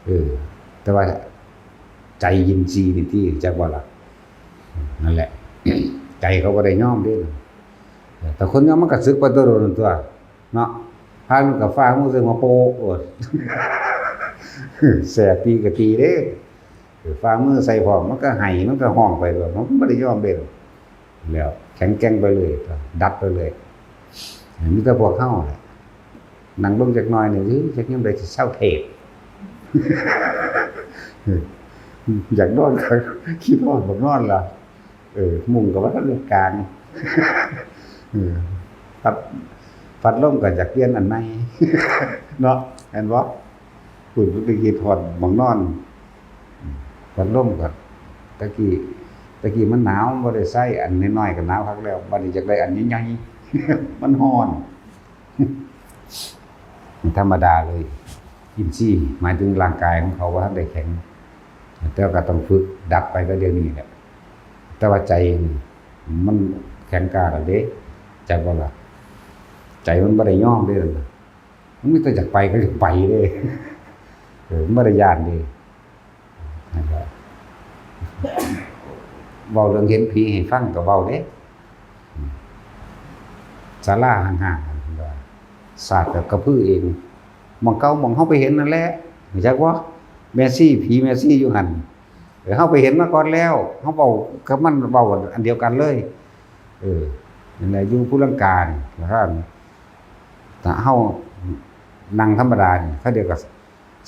เออแต่ว่าใจยินทรีย์นี่ที่จักว่าละ นั่นแหละ ใจเขาก็ได้ยอมเด้แต่คนยอมมันก็สึกไปตัวโดนตัวเนาะพามันกับฟ้ามือซึ่งมาโปะโอดแสบตีก็ตีเด้ฟ้ามือใส่พร้อมมันก็ไห้มันก็ห้องไปตัวมันไม่ได้ยอมเด้แล้วแข็งแกร่งไปเลยดัดไปเลยมีแต่พวกเข้าแหละนั่งลงจักหน่อยหนึ่งจักยังไปเศร้าเทศ อยากนอนก็คิดฮอดบักนอนล่ะเออมุ้งก็บ่ทันได้กางเออพัดพัดลมก็อยากเปลี่ยนอันใหม่เนาะแม่นบ่คุณไปคิดฮอดบักนอนพัดลมก็ตะกี้ตะกี้มันหนาวบ่ได้ใช้อันน้อยๆก็หนาวคักแล้วบัดนี้อยากได้อันใหญ่ๆมันร้อน ธรรมดาเลยอินทรีย์หมายถึงร่างกายของเขาว่าท่านได้แข็งแต่ก็ต้องฝึกดัดไปก็เดี๋ยวนี้แหละแต่ว่าใจนี่มันแข็งกล้ากันเด้ใจบ่ล่ะใจมันไม่ได้ย่อมเด้มันมีแต่อยากไปก็อยากไปเด้เออไม่ได้ย่านเด้ นะครับเว้าเรื่องเห็นผีให้ฟังก็เว้าเด้ศาลาห่างๆนั่นว่าศาสตร์กับกระพือเองหม่องเก่าหม่องเฮาไปเห็นนั่นแหละรู้จักบ่แม่ชีผีแม่ชีอยู่หั่นเออเฮาไปเห็นมาก่อนแล้วเฮาเว้ากับมันเว้าอันเดียวกันเลยเออนั่นแหละอยู่ภูลังกานี่แล้วก็ถ้าเฮานั่งธรรมดานี่เขาเดียวกับ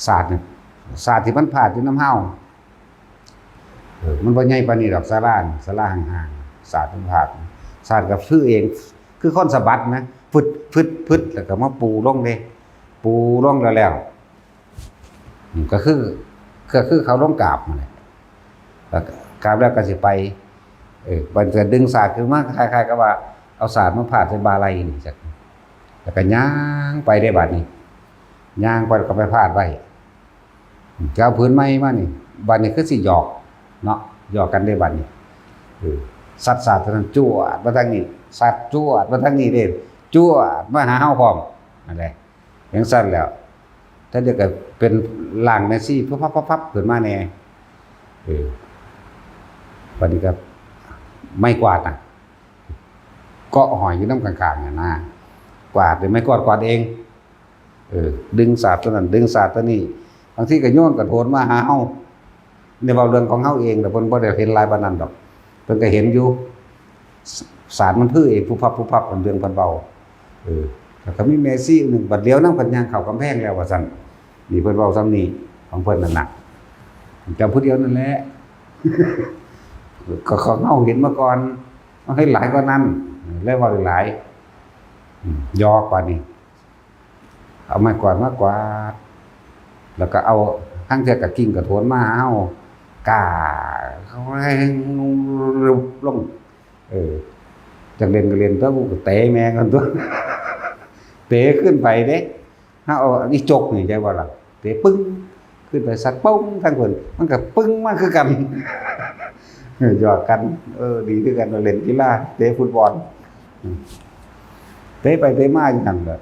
ศาสตร์นี่ศาสตร์ที่มันพาดอยู่นำเฮาเออมันบ่ใหญ่ปานนี้ดอกศาลานี่ศาลาห่างๆศาสตร์มันพาดศาสตร์ก็คือเองคือคนสะบัดนะฟึดฟึดฟึดแล้วก็มาปูลงเด้ปูลงแล้วแล้วอืมก็คือก็คือเขาลงกราบนั่นแหละแล้วกราบแล้วก็สิไปเออมันจะดึงศาสตร์ขึ้นมาคล้ายๆกับว่าเอาศาสตร์มาพาดใส่บ่าไหล่นี่จักแล้วก็ย่างไปได้บัดนี้ย่างไปแล้วก็ไปพาดไว้ ก็เอาผืนใหม่มานี่บัดนี้คือสิหยอกเนาะหยอกกันได้บัดนี้เออสัดสาดเท่านั้นจวดมาทางนี้สัดจวดมาทางนี้เด้จวดมาหาเฮาพร้อมนั่นแหละจั่งซั่นแล้วถ้าเดี๋ยวก็เป็นล่างแม่ชีพับพับพับพับขึ้นมาแน่เออบัดนี้ก็ไม้กวาดน่ะเกาะห้อยอยู่นำข้างๆนั่นนะกวาดเลยไม้กวาดกวาดเอง เออดึงศาสตร์ตัวนั้นดึงศาสตร์ตัวนี้บางทีก็โยนกระโถนมาหาเฮาในเว้าเรื่องของเฮาเองแต่เพิ่นบ่ได้เห็นหลายปานนั้นดอกเพิ่นก็เห็นอยู่ศาสตร์มันพื้อเองผู้พับผู้พับมันเรื่องเพิ่นเว้าเออแล้วก็มีแม่ชีหนึ่งบัดเดียวนั่งเพิ่นย่างเข้ากำแพงแล้วว่าซั่นนี่เพิ่นเว้าซ้ำนี่ของเพิ่นนั่นน่ะจำผู้เดียวนั่นแหละก็ของเฮาเห็นมาก่อนมันให้หลายกว่านั้นแล้วเว้าหลายอืมหยอกกว่านี้ เอาไม้กวาดมากวาด แล้วก็เอาทั้งเทือกกับกิ่งกระโถนมาเอากาเขาให้ลงเออจักเล่นก็เล่นตัวกูก็เตะแม่งกันตัวเตะขึ้นไปเด้ถ้าเอาอีจกนี่ใจว่าล่ะเตะปึ้งขึ้นไปสัตว์ปึ้งทั้งคนมันก็ปึ้งมาคือกันเออหยอกกันเออดีคือกันเล่นกีฬาเตะฟุตบอลเตะไปเตะมาอย่างนั้นเลย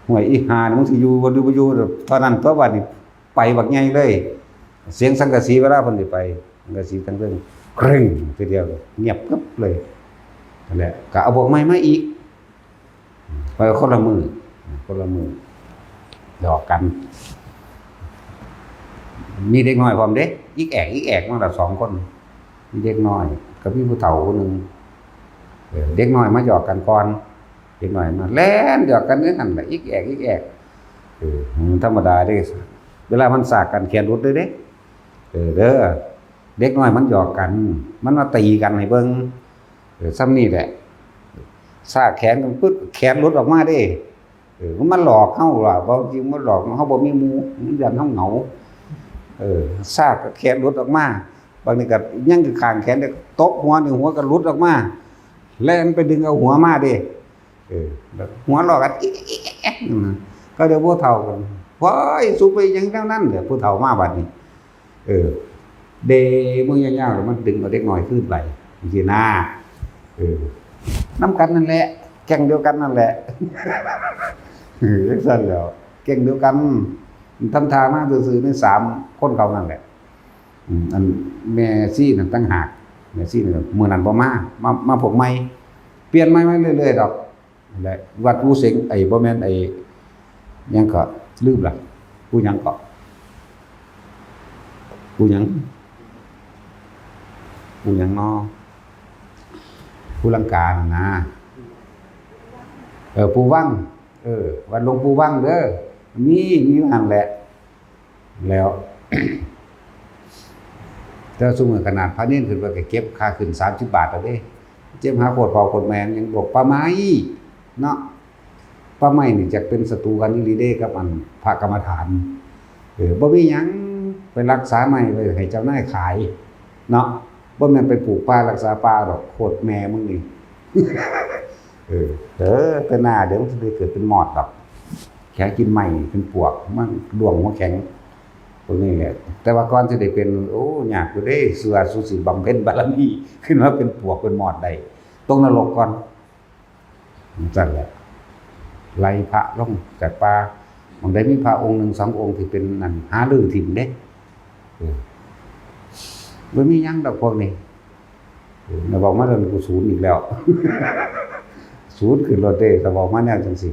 ห้วยอีห่านี่มึงสิอยู่บ่หรือบ่อยู่เท่านั้นตัวบัดนี้ ไปบักใหญ่เลย เสียงสังกะสีเวลาเพิ่นสิไป สังกะสีทั้งเทิง เกร็ง ทีเดียว เงียบกึ๊บเลย นั่นแหละ ก็เอาบวกไม้มาอีก ไปคนละมือ คนละมือ หยอกกัน มีเด็กน้อยพร้อมเด้ อิกแอก อิกแอก มาละสองคน มีเด็กน้อย กับมีผู้เฒ่าคนหนึ่ง เออ เด็กน้อยมาหยอกกันก่อน เด็กน้อยมาแล่นหยอกกันอยู่หั่นล่ะ อิกแอก อิกแอก เออ มันธรรมดาเด้ เวลามันสากกันแขนหลุดเลยเด้ เออ เด้อ เด็กน้อยมันหยอกกัน มันมาตีกันให้เบิ่ง เออ ส่ำนี่แหละ สากแขนกันปึ๊บ แขนหลุดออกมาเด้ เออ มันมาหลอกเฮาล่ะ บ่จริงมันหลอกเฮา บ่มีหมู่ มันย้านเฮาเหงา เออ สากแขนหลุดออกมา บางทีก็ยังอยู่ข้างแขนเด้ ตบหัวนี่ หัวก็หลุดออกมา แล่นไปดึงเอาหัวมาเด้ เออ แล้วหัวเราะกัน อิ๊กอิ๊กอิ๊กอิ๊กนะ ก็เดี๋ยวพวกเฒ่ากัน "ว้าย สูไปหยังแนวนั้น" เดี๋ยวผู้เฒ่ามาบัดนี้ เออ เดมือยาวๆ แล้วมันดึงเอาเด็กน้อยคืนไป จังซี้นะ เออ นำกันนั่นแหละ แก๊งเดียวกันนั่นแหละ เออ จังซั่นแหล้ว แก๊งเดียวกัน ทำท่ามาซื่อๆ ในสามคนเขานั่นแหละ อืม อันแม่ชีนั่นต่างหาก แม่ชีนั่นมื้อนั้นบ่มา มา มาพวกใหม่ เปลี่ยนใหม่มาเรื่อยๆ ดอก นั่นแหละ วัดภูเสง ไอ้ บ่แม่น ไอ้ หยังก็ลืมละ ผู้หยังก็ ผู้หยัง ผู้หยังน้อ ภูลังกาหั่นนะ เออ ปู่วัง เออ วัดหลวงปู่วังเด้อ มี มีอยู่หั่นแหละ แล้ว แต่ซุมื้อขนาดพระเณรขึ้นไปก็เก็บค่าขึ้นสามสิบบาทแล้วเด้ เจ็บหาโคตรพ่อโคตรแม่มันยังบอกป่าไม้เนาะ ป่าไม้นี่จักเป็นศัตรูกันอีหลีเด้กับอันพระกรรมฐาน เออ บ่มีหยัง ไปรักษาไม้ไว้ให้เจ้านายขายเนาะ บ่แม่นไปปลูกป่ารักษาป่าดอก โคตรแม่มึงนี่ เออ เออ แต่หน้าเดี๋ยวมันสิไปเกิดเป็นมอดดอก แค่กินไม้เป็นปวก มันดวงหัวแข็ง พวกนี้แหละ แต่ว่าก่อนสิได้เป็น โอ้ ยากอยู่เด้ เชื่อสุสิบำเพ็ญบารมี ขึ้นมาเป็นปวกเป็นมอดได้ ตกนรกก่อน จั่งซั่นแหละ ไล่พระลงจากป่า บางใดมีพระองค์หนึ่งสององค์ที่เป็นนั่น หารื้อถิ่มเด้ เออ บ่มีหยังดอกพวกนี้ เออ แล้วบอกมาเรื่องกูศูนย์อีกแล้ว ศูนย์ขึ้นรถเด้ ก็บอกมาแนวจังซี่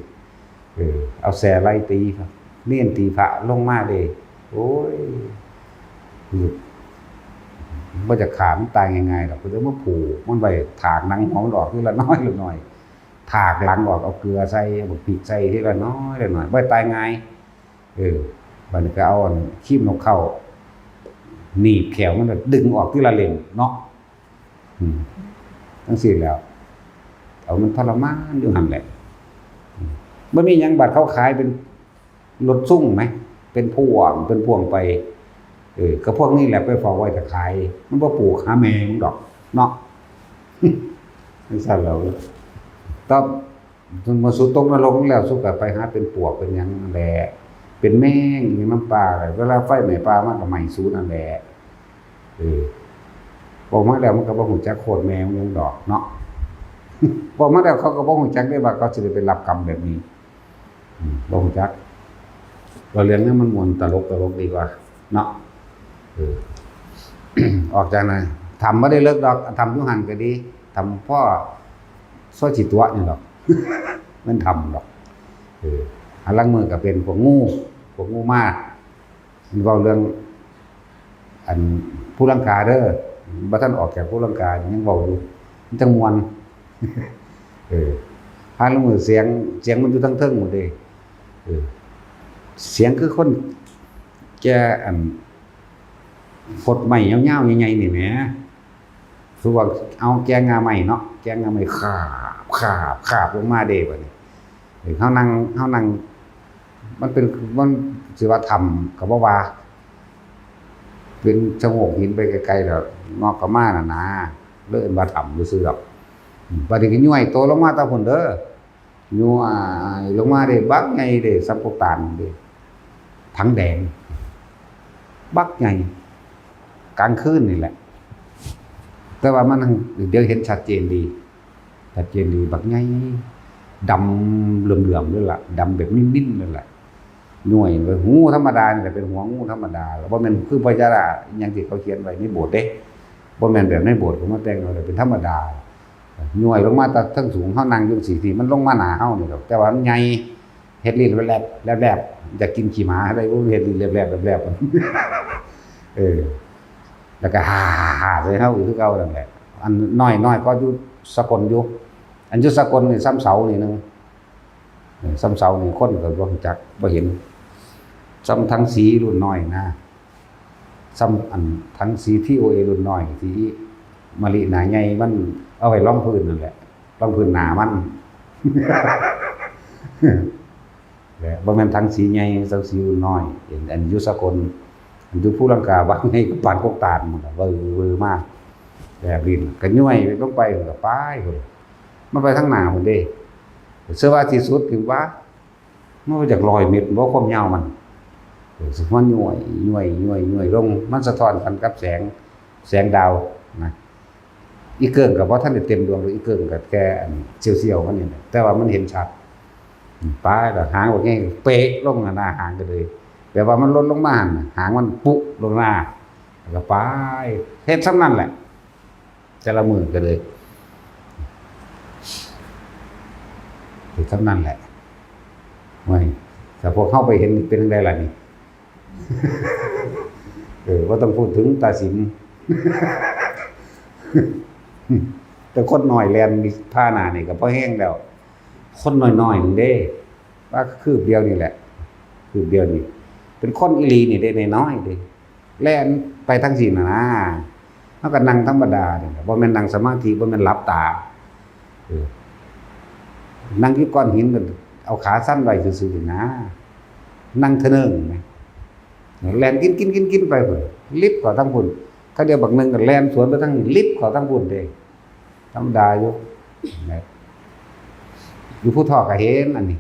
เออ เอาแส้ไล่ตีครับ เณรตีพระลงมาเด้ โอ้ย บ่จะฆ่ามันตายง่ายๆดอก เพิ่นจะมาผูกมันไว้ ถากหนังหัวมันออกทีละน้อยละน้อย ถากหลังออก เอาเกลือใส่ เอาบักพริกใส่ทีละน้อยละน้อย บ่ตายง่าย เออ บัดนี้ก็เอาอันครีมนกเค้าหนีบแข้วมัน แล้วดึงออกทีละเล่มเนาะ อืม จั่งซี้แหล้ว เอามันทรมานอยู่หั่นแหละ อืม บ่มีหยัง บัดเขาขายเป็นรถซุงไหม เป็นพ่วง เป็นพ่วงไป เออ ก็พวกนี้แหละไปเฝ้าไว้ถ้าขาย มันบ่ปลูกหาแม่มึงดอกเนาะ จั่งซั่นแหล้ว ตอน เมื่อสูตกนรกแล้ว สูก็ไปหาเป็นปวกเป็นหยังนั่นแหละ เป็นแมงอยู่นำป่า เวลาไฟไหม้ป่ามันก็ไหม้สูนั่นแหละ เออ ออกมาแล้วมันก็บ่ฮู้จักโคตรแม่มันหยังดอกเนาะ ออกมาแล้วเขาก็บ่ฮู้จักได้ว่าเขาสิได้ไปรับกรรมแบบนี้ อืม บ่ฮู้จัก ว่าเรื่องนี้มันม่วนตลกตลกดีกว่าเนาะ เออ ออกจากนั้น ถ้ำบ่ได้เลิกดอก ถ้ำอยู่หั่นก็ดี ถ้ำพอซอยสิตั๋วนี่ดอก แม่นถ้ำดอก เออ หาลางมื้อก็เป็นพวกงู พวกงูมา มันเว้าเรื่อง อันภูลังกาเด้อ บ่ทันออกจากภูลังกา ยังเว้าอยู่ มันจั่งม่วน เออ หาลางมื้อเสียง เสียงมันอยู่ทางเทิงหมดเด้ เออ เสียงคือคนแก่ อัน พดไม้ยาวๆ ใหญ่ๆ นี่แหม คือว่าเอาแก่ง่าไม้เนาะ แก่ง่าไม้คาบ คาบ คาบลงมาเด้บัดนี้ เออ เฮานั่ง เฮานั่ง มันเป็น มันสิว่าถ้ำก็บ่ว่า เป็นชะโงกหินไปไกลๆ แล้ว งอกเข้ามาน่ะนะ เลยเอิ้นว่าถ้ำซื่อๆ ดอก อืม บัดนี้ก็ย้วยโตลงมาแต่พุ้นเด้อ ย้วยลงมาเด้ บักใหญ่เด้ ส่ำกกตาลเด้ ถังแดง บักใหญ่ กลางคืนนี่แหละ แต่ว่ามัน เดี๋ยวเห็นชัดเจนดี ชัดเจนดี บักใหญ่ ดำเหลืองๆ เลยล่ะ ดำแบบนิ่นๆ เลยล่ะ ย้วยไป งูธรรมดานี่แหละ เป็นหัวงูธรรมดา บ่แม่นคือพญานาคอิหยังที่เขาเขียนไว้ในโบสถ์เด้ บ่แม่นแบบในโบสถ์เขามาแต่งเอาเลย เป็นธรรมดา ย้วยลงมาแต่เทิงสูง เฮานั่งอยู่จั่งซี้ ที่มันลงมาหน้าเฮานี่ดอก แต่ว่ามันใหญ่ เฮ็ดลิ้นแลบๆ แลบๆ อยากกินขี้หมาได้ โอ้ย เฮ็ดลิ้นแลบๆ แลบๆ เออ แล้วก็ฮ่าๆๆ ใส่เฮาอีกคือเก่านั่นแหละ อันน้อยๆ ก็อยู่สกลอยู่ อันอยู่สกลนี่ส่ำเสานี่หนึ่ง เออ ส่ำเสานี่คนก็บ่รู้จัก บ่เห็น ส่ำถังสีรุ่นน้อยนะ ส่ำอันถังสี ทีโอเอ รุ่นน้อย ที่มะลิหน้าใหญ่ มันเอาไว้รองพื้นนั่นแหละ รองพื้นหน้ามัน และบ่แม่นถังสีใหญ่ ถังสีรุ่นน้อย อัน อันอยู่สกล อันอยู่ภูลังกา บางใหญ่ก็ปานกกตาล มันก็เวอร์เวอร์มาก แบบนี้ก็ย้วยลงไป มันก็ไปพุ่น มันไปทางหน้าพุ่นเด้ เชื่อว่าที่สุดถือว่า มันก็จากร้อยเมตรบ่ ความยาวมัน เออ สิมันย้วย ย้วย ย้วย ย้วยลง มันสะท้อนกันกับแสง แสงดาวนะ อีเกิ่งก็บ่ทันได้เต็มดวงเลย อีเกิ่งก็แค่อันเสี้ยวๆ มันนี่แหละ แต่ว่ามันเห็นชัด อืม ไปแล้ว หางบักแฮงเปะลงหน้า หางก็เลย แบบว่ามันหล่นลงมาหั่นน่ะ หางมันปุ๊บลงหน้า แล้วก็ไป เฮ็ดส่ำนั้นแหละ แต่ละมื้อก็เลย เฮ็ดส่ำนั้นแหละ โอ้ย ถ้าพวกเฮาไปเห็นนี่เป็นจั่งใดล่ะนี่ เออ บ่ต้องพูดถึงตาสิน แต่คนน้อยแล่นผ่าหน้านี่ก็พอแฮงแล้ว คนน้อยๆ นึงเด้ ว่าคืบเดียวนี่แหละ คืบเดียวนี่ เป็นคนอีหลีนี่เด้ น้อยๆ เด้ แล่นไปทางซี้น่ะนะ เฮาก็นั่งธรรมดานี่แหละ บ่แม่นนั่งสมาธิ บ่แม่นหลับตา เออ นั่งอยู่ก้อนหินก็เอาขาสั่นไว้ซื่อๆ นี่นะ นั่งเทื่อหนึ่งนะ แล่นกินๆๆๆ ไปพุ่น ลิบเข้าทางพุ่น คราวเดียวบักหนึ่งก็แล่นสวนไปทางนี้ ลิบเข้าทางพุ่นเด้ ธรรมดาอยู่ นะ อยู่ภูทอกก็เห็นอันนี้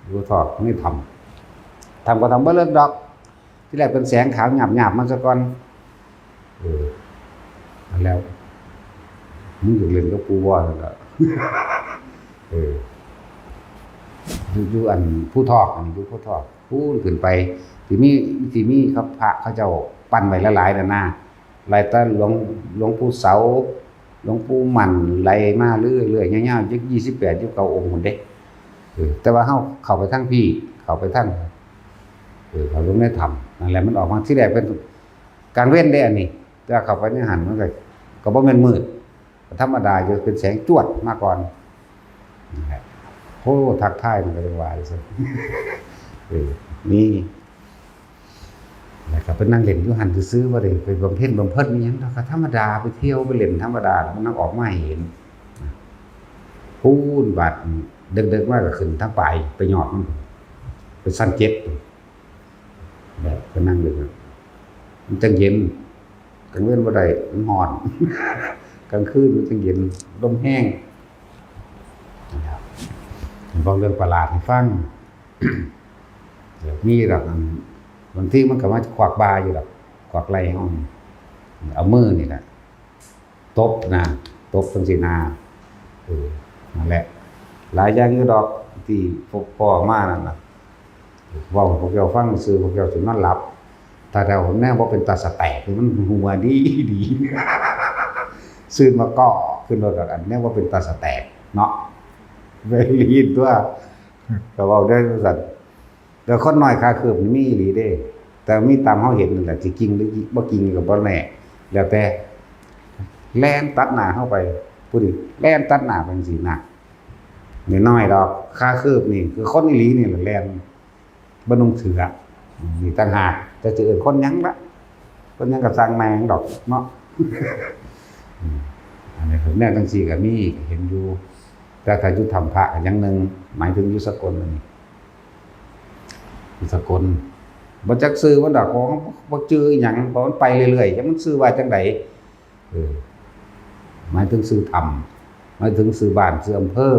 อยู่ภูทอกนี่ถ้ำ ถ้ำก็ถ้ำบ่เลิกดอก ที่แรกเป็นแสงขาวหยาบๆ มาซะก่อน เออ นั่นแล้ว มึงอยากเล่นกับกูบ่ นั่นล่ะ เออ อยู่ อยู่อันภูทอก อันนี้อยู่ภูทอก พู้นขึ้นไป สิมี สิมีครับ พระเขาเจ้าปั้นไว้หลายๆ นั่นนะ ไล่แต่หลวง หลวงปู่เสา หลวงปู่หมั่น ไล่มาเรื่อยๆ ยาวๆ จักยี่สิบแปด ยี่สิบเก้า องค์พุ้นเด้ เออ แต่ว่าเฮาเข้าไปทางพี้ เข้าไปทาง เออ เข้าลงในถ้ำ นั่นแหละ มันออกมา ทีแรกเป็นกลางเว็นเด้ อันนี้ แต่ว่าเข้าไปในหั้นมันก็ ก็บ่แม่นมืด ธรรมดาอยู่ เป็นแสงจวดมาก่อน นั่นแหละ โอ้ ทักทายมันก็จั่งว่าซั่น เออ นี่ แล้วก็ไปนั่งเล่นอยู่หั้นซื่อๆ บ่ได้ไปบำเพ็ญบำเพ็ญอิหยังดอก ก็ธรรมดา ไปเที่ยวไปเล่นธรรมดา แล้วมันนั่งออกมาให้เห็น พู้นบาด เดิกๆ มาก็ขึ้นทางปลาย ไปยอดมัน ไปชั้นเจ็ด แบบไปนั่งเล่น มันจั่งเย็น กลางเว็นบ่ได้ มันร้อน กลางคืนมันจั่งเย็น ลมแฮง เว้าเรื่องประหลาดให้ฟัง มีดอก อัน บางทีมันก็มาขวักบ่าอยู่ดอก ขวักไหล่เฮา เอามือนี่แหละ ตบหน้า ตบจั่งซี้หน้า เออ นั่นแหละ หลายอย่างอยู่ดอก ที่พบพ้อมานั่นน่ะ เว้าให้พวกเจ้าฟังซื่อ พวกเจ้าสินอนหลับ ถ้าเดาแนวบ่เป็นตาสะแตกนี่มันหัวดีดี ซื่นมาเกาะขึ้นรถดอก อันแนวบ่เป็นตาสะแตกเนาะ ไปเรียนตัว ก็เว้าได้ว่าซั่น แต่คนน้อยขาคืบนี่มีอีหลีเด้ แต่มีตามเฮาเห็นนั่นแหละ สิจริงหรือบ่จริงก็บ่แน่ แล้วแต่ แล่นตัดหน้าเฮาไป ผู้นี้แล่นตัดหน้าไปจั่งซี้นะ น้อยๆ ดอก ขาคืบนี่ คือคนอีหลีนี่แหละแล่น บ่นุ่งเสื้อ นี่ต่างหาก แต่สิเอิ้นคนหยังละ คนหยังก็ช่างแม่งดอกเนาะ อืม อันนี้แนวจั่งซี้ก็มี เห็นอยู่ แต่ถ้าอยู่ถ้ำพระก็อย่างหนึ่ง หมายถึงอยู่สกลอันนี้ อยู่สกล บ่จักชื่อมันดอก เพราะว่าบ่จื่ออิหยัง เพราะมันไปเรื่อยๆ จักมันชื่อว่าจั่งใด เออ หมายถึงชื่อถ้ำ หมายถึงชื่อบ้าน ชื่ออำเภอ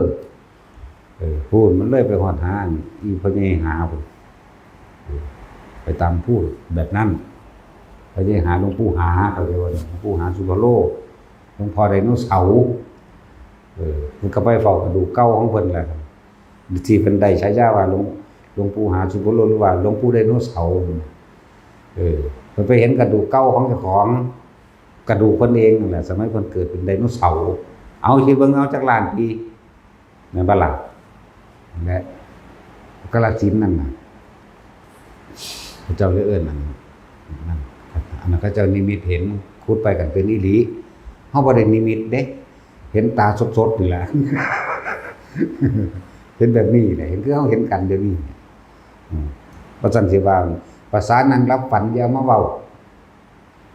เออ พู้นมันเลยไปฮอดหาอีพ่อใหญ่หาพู้น เออ ไปตามพู้นแบบนั้น พ่อใหญ่หา หลวงปู่หา เขาเรียกว่าหลวงปู่หาสุโขโลก หลวงพ่อไดโนเสาร์ เออ มันก็ไปเฝ้ากระดูกเก่าของเพิ่นแหละ ที่เพิ่นได้ฉายาว่าหลวง หลวงปู่หาสิบโล หรือว่าหลวงปู่ไดโนเสาร์ เออ เพิ่นไปเห็นกระดูกเก่าของเจ้าของ กระดูกเพิ่นเองนั่นแหละ สมัยเพิ่นเกิดเป็นไดโนเสาร์ เอาคิดเบิ่ง เอาจักล้านปี แม่นบ่ล่ะ และกาฬสินธุ์นั่นน่ะ พระเจ้าเลยเอิ้นอันนั้น อันนั้นเขาเจ้านิมิตเห็น ขุดไปกันเป็นอีหลี เฮาบ่ได้นิมิตเด้ เห็นตาสดๆนี่แหละ เห็นแบบนี้แหละ เห็นคือเฮาเห็นกันเดี๋ยวนี้ อืม ว่าซั่นสิว่า ภาษานั่งหลับฝันอย่ามาเว้า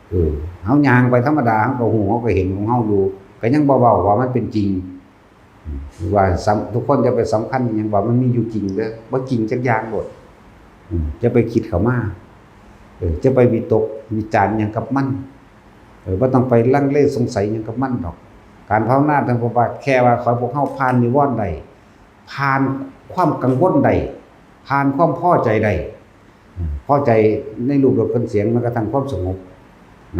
เออ เฮาย่างไปธรรมดา เฮาก็ฮู้ เฮาก็เห็นของเฮาอยู่ ก็ยังบ่เว้าว่ามันเป็นจริง อืม ว่าสำ- ทุกคนอย่าไปสำคัญอิหยังว่ามันมีอยู่จริงเด้อ บ่จริงจักอย่างโลด อืม อย่าไปคิดเข้ามา เออ อย่าไปวิตกวิจารณ์หยังกับมัน เออ บ่ต้องไปลังเลสงสัยหยังกับมันดอก การภาวนาทั้งพระบาท แค่ว่าขอให้พวกเฮาผ่านนิวรณ์ได้ ผ่านความกังวลได้ ผ่านความพอใจได้ อืม พอใจในรูปรสกลิ่นเสียง แม้กระทั่งความสงบ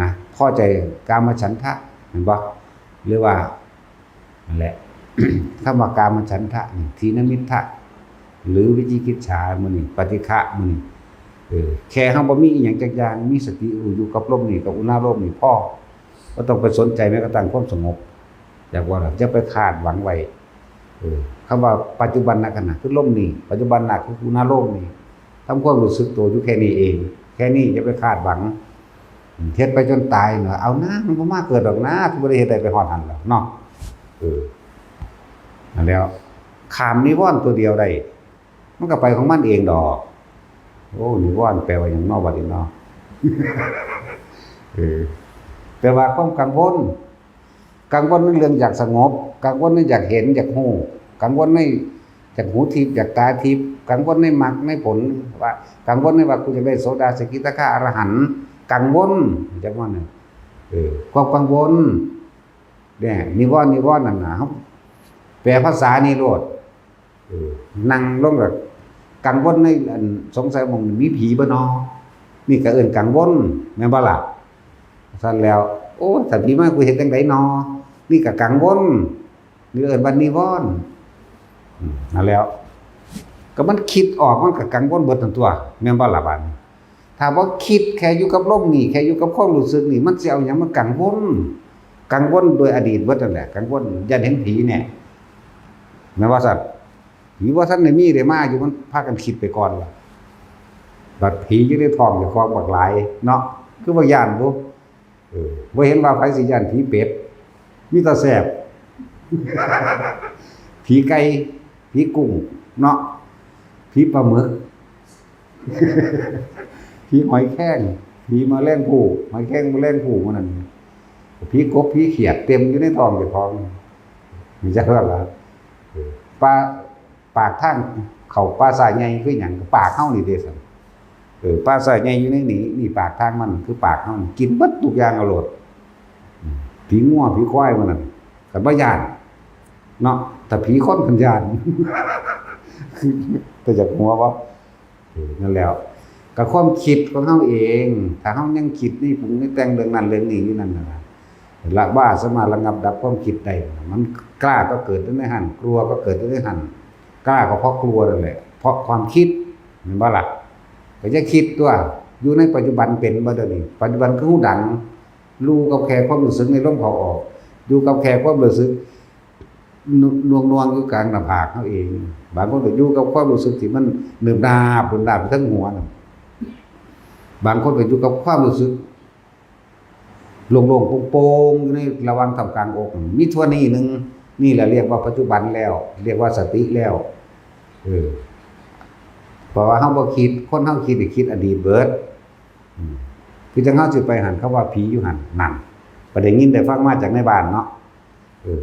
นะ พอใจกามฉันทะ เห็นบ่ หรือว่า นั่นแหละ คำว่ากามฉันทะนี่ ถีนมิทธะ หรือวิจิกิจฉามื้อนี้ ปฏิฆะมื้อนี้ เออ แค่เฮาบ่มีอิหยังจักอย่าง มีสติรู้อยู่กับลมนี่ กับอุณาโลมนี่พอ บ่ต้องไปสนใจแม้กระทั่งความสงบ อยากว่าล่ะ อย่าไปคาดหวังไว้ เออ คำว่าปัจจุบันขณะคือลมนี่ ปัจจุบันคืออุณาโลมนี่ ทำความรู้สึกตัวอยู่แค่นี้เอง แค่นี้อย่าไปคาดหวัง เฮ็ดไปจนตายเนาะ เอานะ มันบ่มาเกิดดอกนะ คือบ่ได้เฮ็ดได้ไปฮอดหั่นแล้วเนาะ เออ นั่นแหล้ว ข้ามนิวรณ์ตัวเดียวได้ มันก็ไปของมันเองดอก โอ้ นิวรณ์แปลว่าหยังเนาะ บัดนี้เนาะ เออ แปลว่าความกังวล กังวลในเรื่องอยากสงบ กังวลในอยากเห็น อยากฮู้ กังวลในอยากหูทิพย์ อยากตาทิพย์ กังวลในมรรคในผล ว่า กังวลในว่ากูอยากได้โสดา สกิทาคา อรหันต์ กังวล จักว่าหนึ่ง เออ ความกังวล เนี่ย นิวรณ์ นิวรณ์นั่นน่ะ เฮาแปลภาษานี่โลด เออ นั่งลงก็กังวลในอัน สงสัยหม่องนี้มีผีบ่นอ นี่ก็เอิ้นกังวล แม่นบ่ล่ะ ซั่นแล้ว โอ้ ถ้าผีมากูเฮ็ดจั่งใดนอ นี่ก็กังวล นี่เอิ้นว่านิวรณ์ อืม นั่นแหล้ว ก็มันคิดออกมันก็กังวลเบิดนั่นตั๊ว แม่นบ่ล่ะบาดนี้ ถ้าบ่คิด แค่อยู่กับลมนี่ แค่อยู่กับความรู้สึกนี่ มันสิเอาหยังมากังวล กังวลโดยอดีตเบิดนั่นแหละ กังวลย้านเห็นผีเนี่ย แม่นว่าซั่น ผีบ่ทันได้มีได้มาอยู่ มันพากันคิดไปก่อนล่ะ บัดผีอยู่ในท้องเจ้าของบักหลายเนาะ คือบ่ย้านบุ เออ บ่เห็นว่าไผสิย้านผีเป็ด มีแต่แซ่บ ผีไก่ ผีกุ้ง เนาะ ผีปลาหมึก ผีหอยแครง ผีแมลงภู่ หอยแครงแมลงภู่หมู่นั้น ผีกบ ผีเขียด เต็มอยู่ในท้องเจ้าของ มีจักว่าล่ะ เออ ปลา ปากทางเข้าป่าช้าใหญ่คือหยัง ก็ปากเฮานี่เด้ซั่น เออ ป่าช้าใหญ่อยู่ในนี่ นี่ปากทางมันคือปากเฮา กินเบิดทุกอย่างเอาโลด อืม ผีงัว ผีควายหมู่นั้น ก็บ่ย้าน เนาะ แต่ผีคนเพิ่นย้าน แต่อยากหัวบ่ เออ นั่นแหล้ว ก็ความคิดของเฮาเอง ถ้าเฮายังคิดนี่ปรุงนี่แต่งเรื่องนั้นเรื่องนี้อยู่นั่นน่ะ ละว่าสามารถระงับดับความคิดได้ มันกล้าก็เกิดในหั่น กลัวก็เกิดในหั่น กล้าก็เพราะกลัวนั่นแหละ เพราะความคิด แม่นบ่ล่ะ ก็อย่าคิดตั๊ว อยู่ในปัจจุบันเป็นบ่เดี๋ยวนี้ ปัจจุบันคือฮู้ดัง อยู่กับแค่ความรู้สึกในลมเข้าออก อยู่กับแค่ความรู้สึก น- หน่วงๆอยู่กลางหน้าผากเฮาเอง บางคนก็อยู่กับความรู้สึกที่มันหนึบหนาบ หนึบหนาบอยู่เทิงหัวน่ะ บางคนก็อยู่กับความรู้สึก โล่งๆโปร่งๆอยู่ในระหว่างท่ามกลางอก มีเท่านี้หนึ่ง นี่แหละเรียกว่าปัจจุบันแล้ว เรียกว่าสติแล้ว เออ เพราะว่าเฮาบ่คิด คนเฮาคิดนี่คิดอดีตเบิด อืม คือจั่งเฮาสิไปหั่น เขาว่าผีอยู่หั่น นั่น ไปได้ยินได้ฟังมาจากในบ้านเนาะ เออ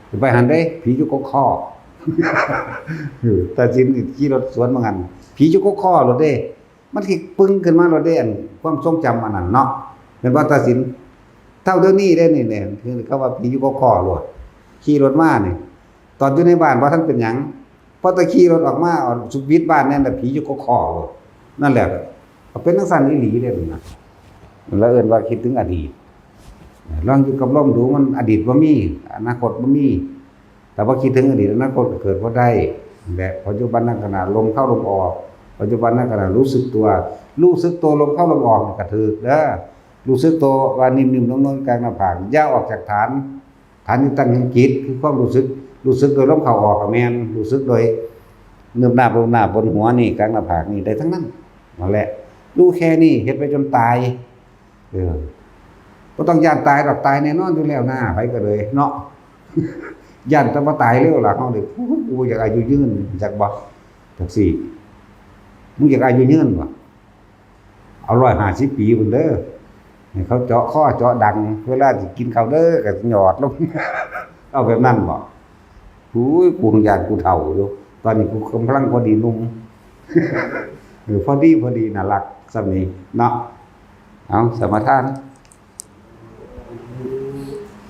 สิไปหั่นเด้ ผีอยู่กกคอ เออ ตาสินนี่ขี่รถสวนมาหั่น ผีอยู่กกคอโลดเด้ มันสิปึ้งขึ้นมาโลดเด้ อันความทรงจำอันนั้นเนาะ แม่นบ่ตาสิน เท่าเดี๋ยวนี้เด้นี่ เนี่ย คือเขาว่าผีอยู่กกคอโลด ขี่รถมานี่ ตอนอยู่ในบ้านบ่ทันเป็นหยัง พอแต่ขี่รถออกมา เอาสุดวิดบ้านนั่นแหละ ผีอยู่กกคอโลด นั่นแหละ ก็เป็นจั่งซั้นอีหลีเด้นั่นน่ะ แล้วเอิ้นว่าคิดถึงอดีต ลองอยู่กับลมดู มันอดีตบ่มี อนาคตบ่มี แต่ว่าคิดถึงอดีต อนาคตก็เกิดบ่ได้ และปัจจุบันขณะ ลมเข้าลมออก ปัจจุบันขณะรู้สึกตัว รู้สึกตัวลมเข้าลมออกนี่ก็ถืกเด้อ รู้สึกตัวว่านิ่มๆ นุ่มๆ กลางหน้าผาก อย่าออกจากฐาน ฐานที่ตั้งแห่งจิต คือความรู้สึก รู้สึกโดยลมเข้าออกก็แม่น รู้สึกโดยเนิบนาบลงหน้าบนหัวนี่ กลางหน้าผากนี่ ได้ทั้งนั้น นั่นแหละ รู้แค่นี้ เฮ็ดไปจนตาย เออ บ่ต้องย้านตายดอก ตายแน่นอนอยู่แล้วนะ ไผก็เลยเนาะ ย้านแต่บ่ตายเร็วล่ะ เฮานี่ โอ้ย กูบ่อยากอายุยืน จักบ่ จักซี่ มึงอยากอายุยืนบ่ เอาร้อยห้าสิบปีพุ้นเด้อ ให้เขาเจาะคอเจาะดัง เวลาสิกินข้าวเด้อ ก็หยอดลง เอาแบบนั้นบ่ โอ้ย กูย้านกูเฒ่าอยู่ ตอนนี้กูกำลังพอดีหนุ่ม เออ พอดี พอดี น่ารัก ส่ำนี้เนาะ เอา สมาทาน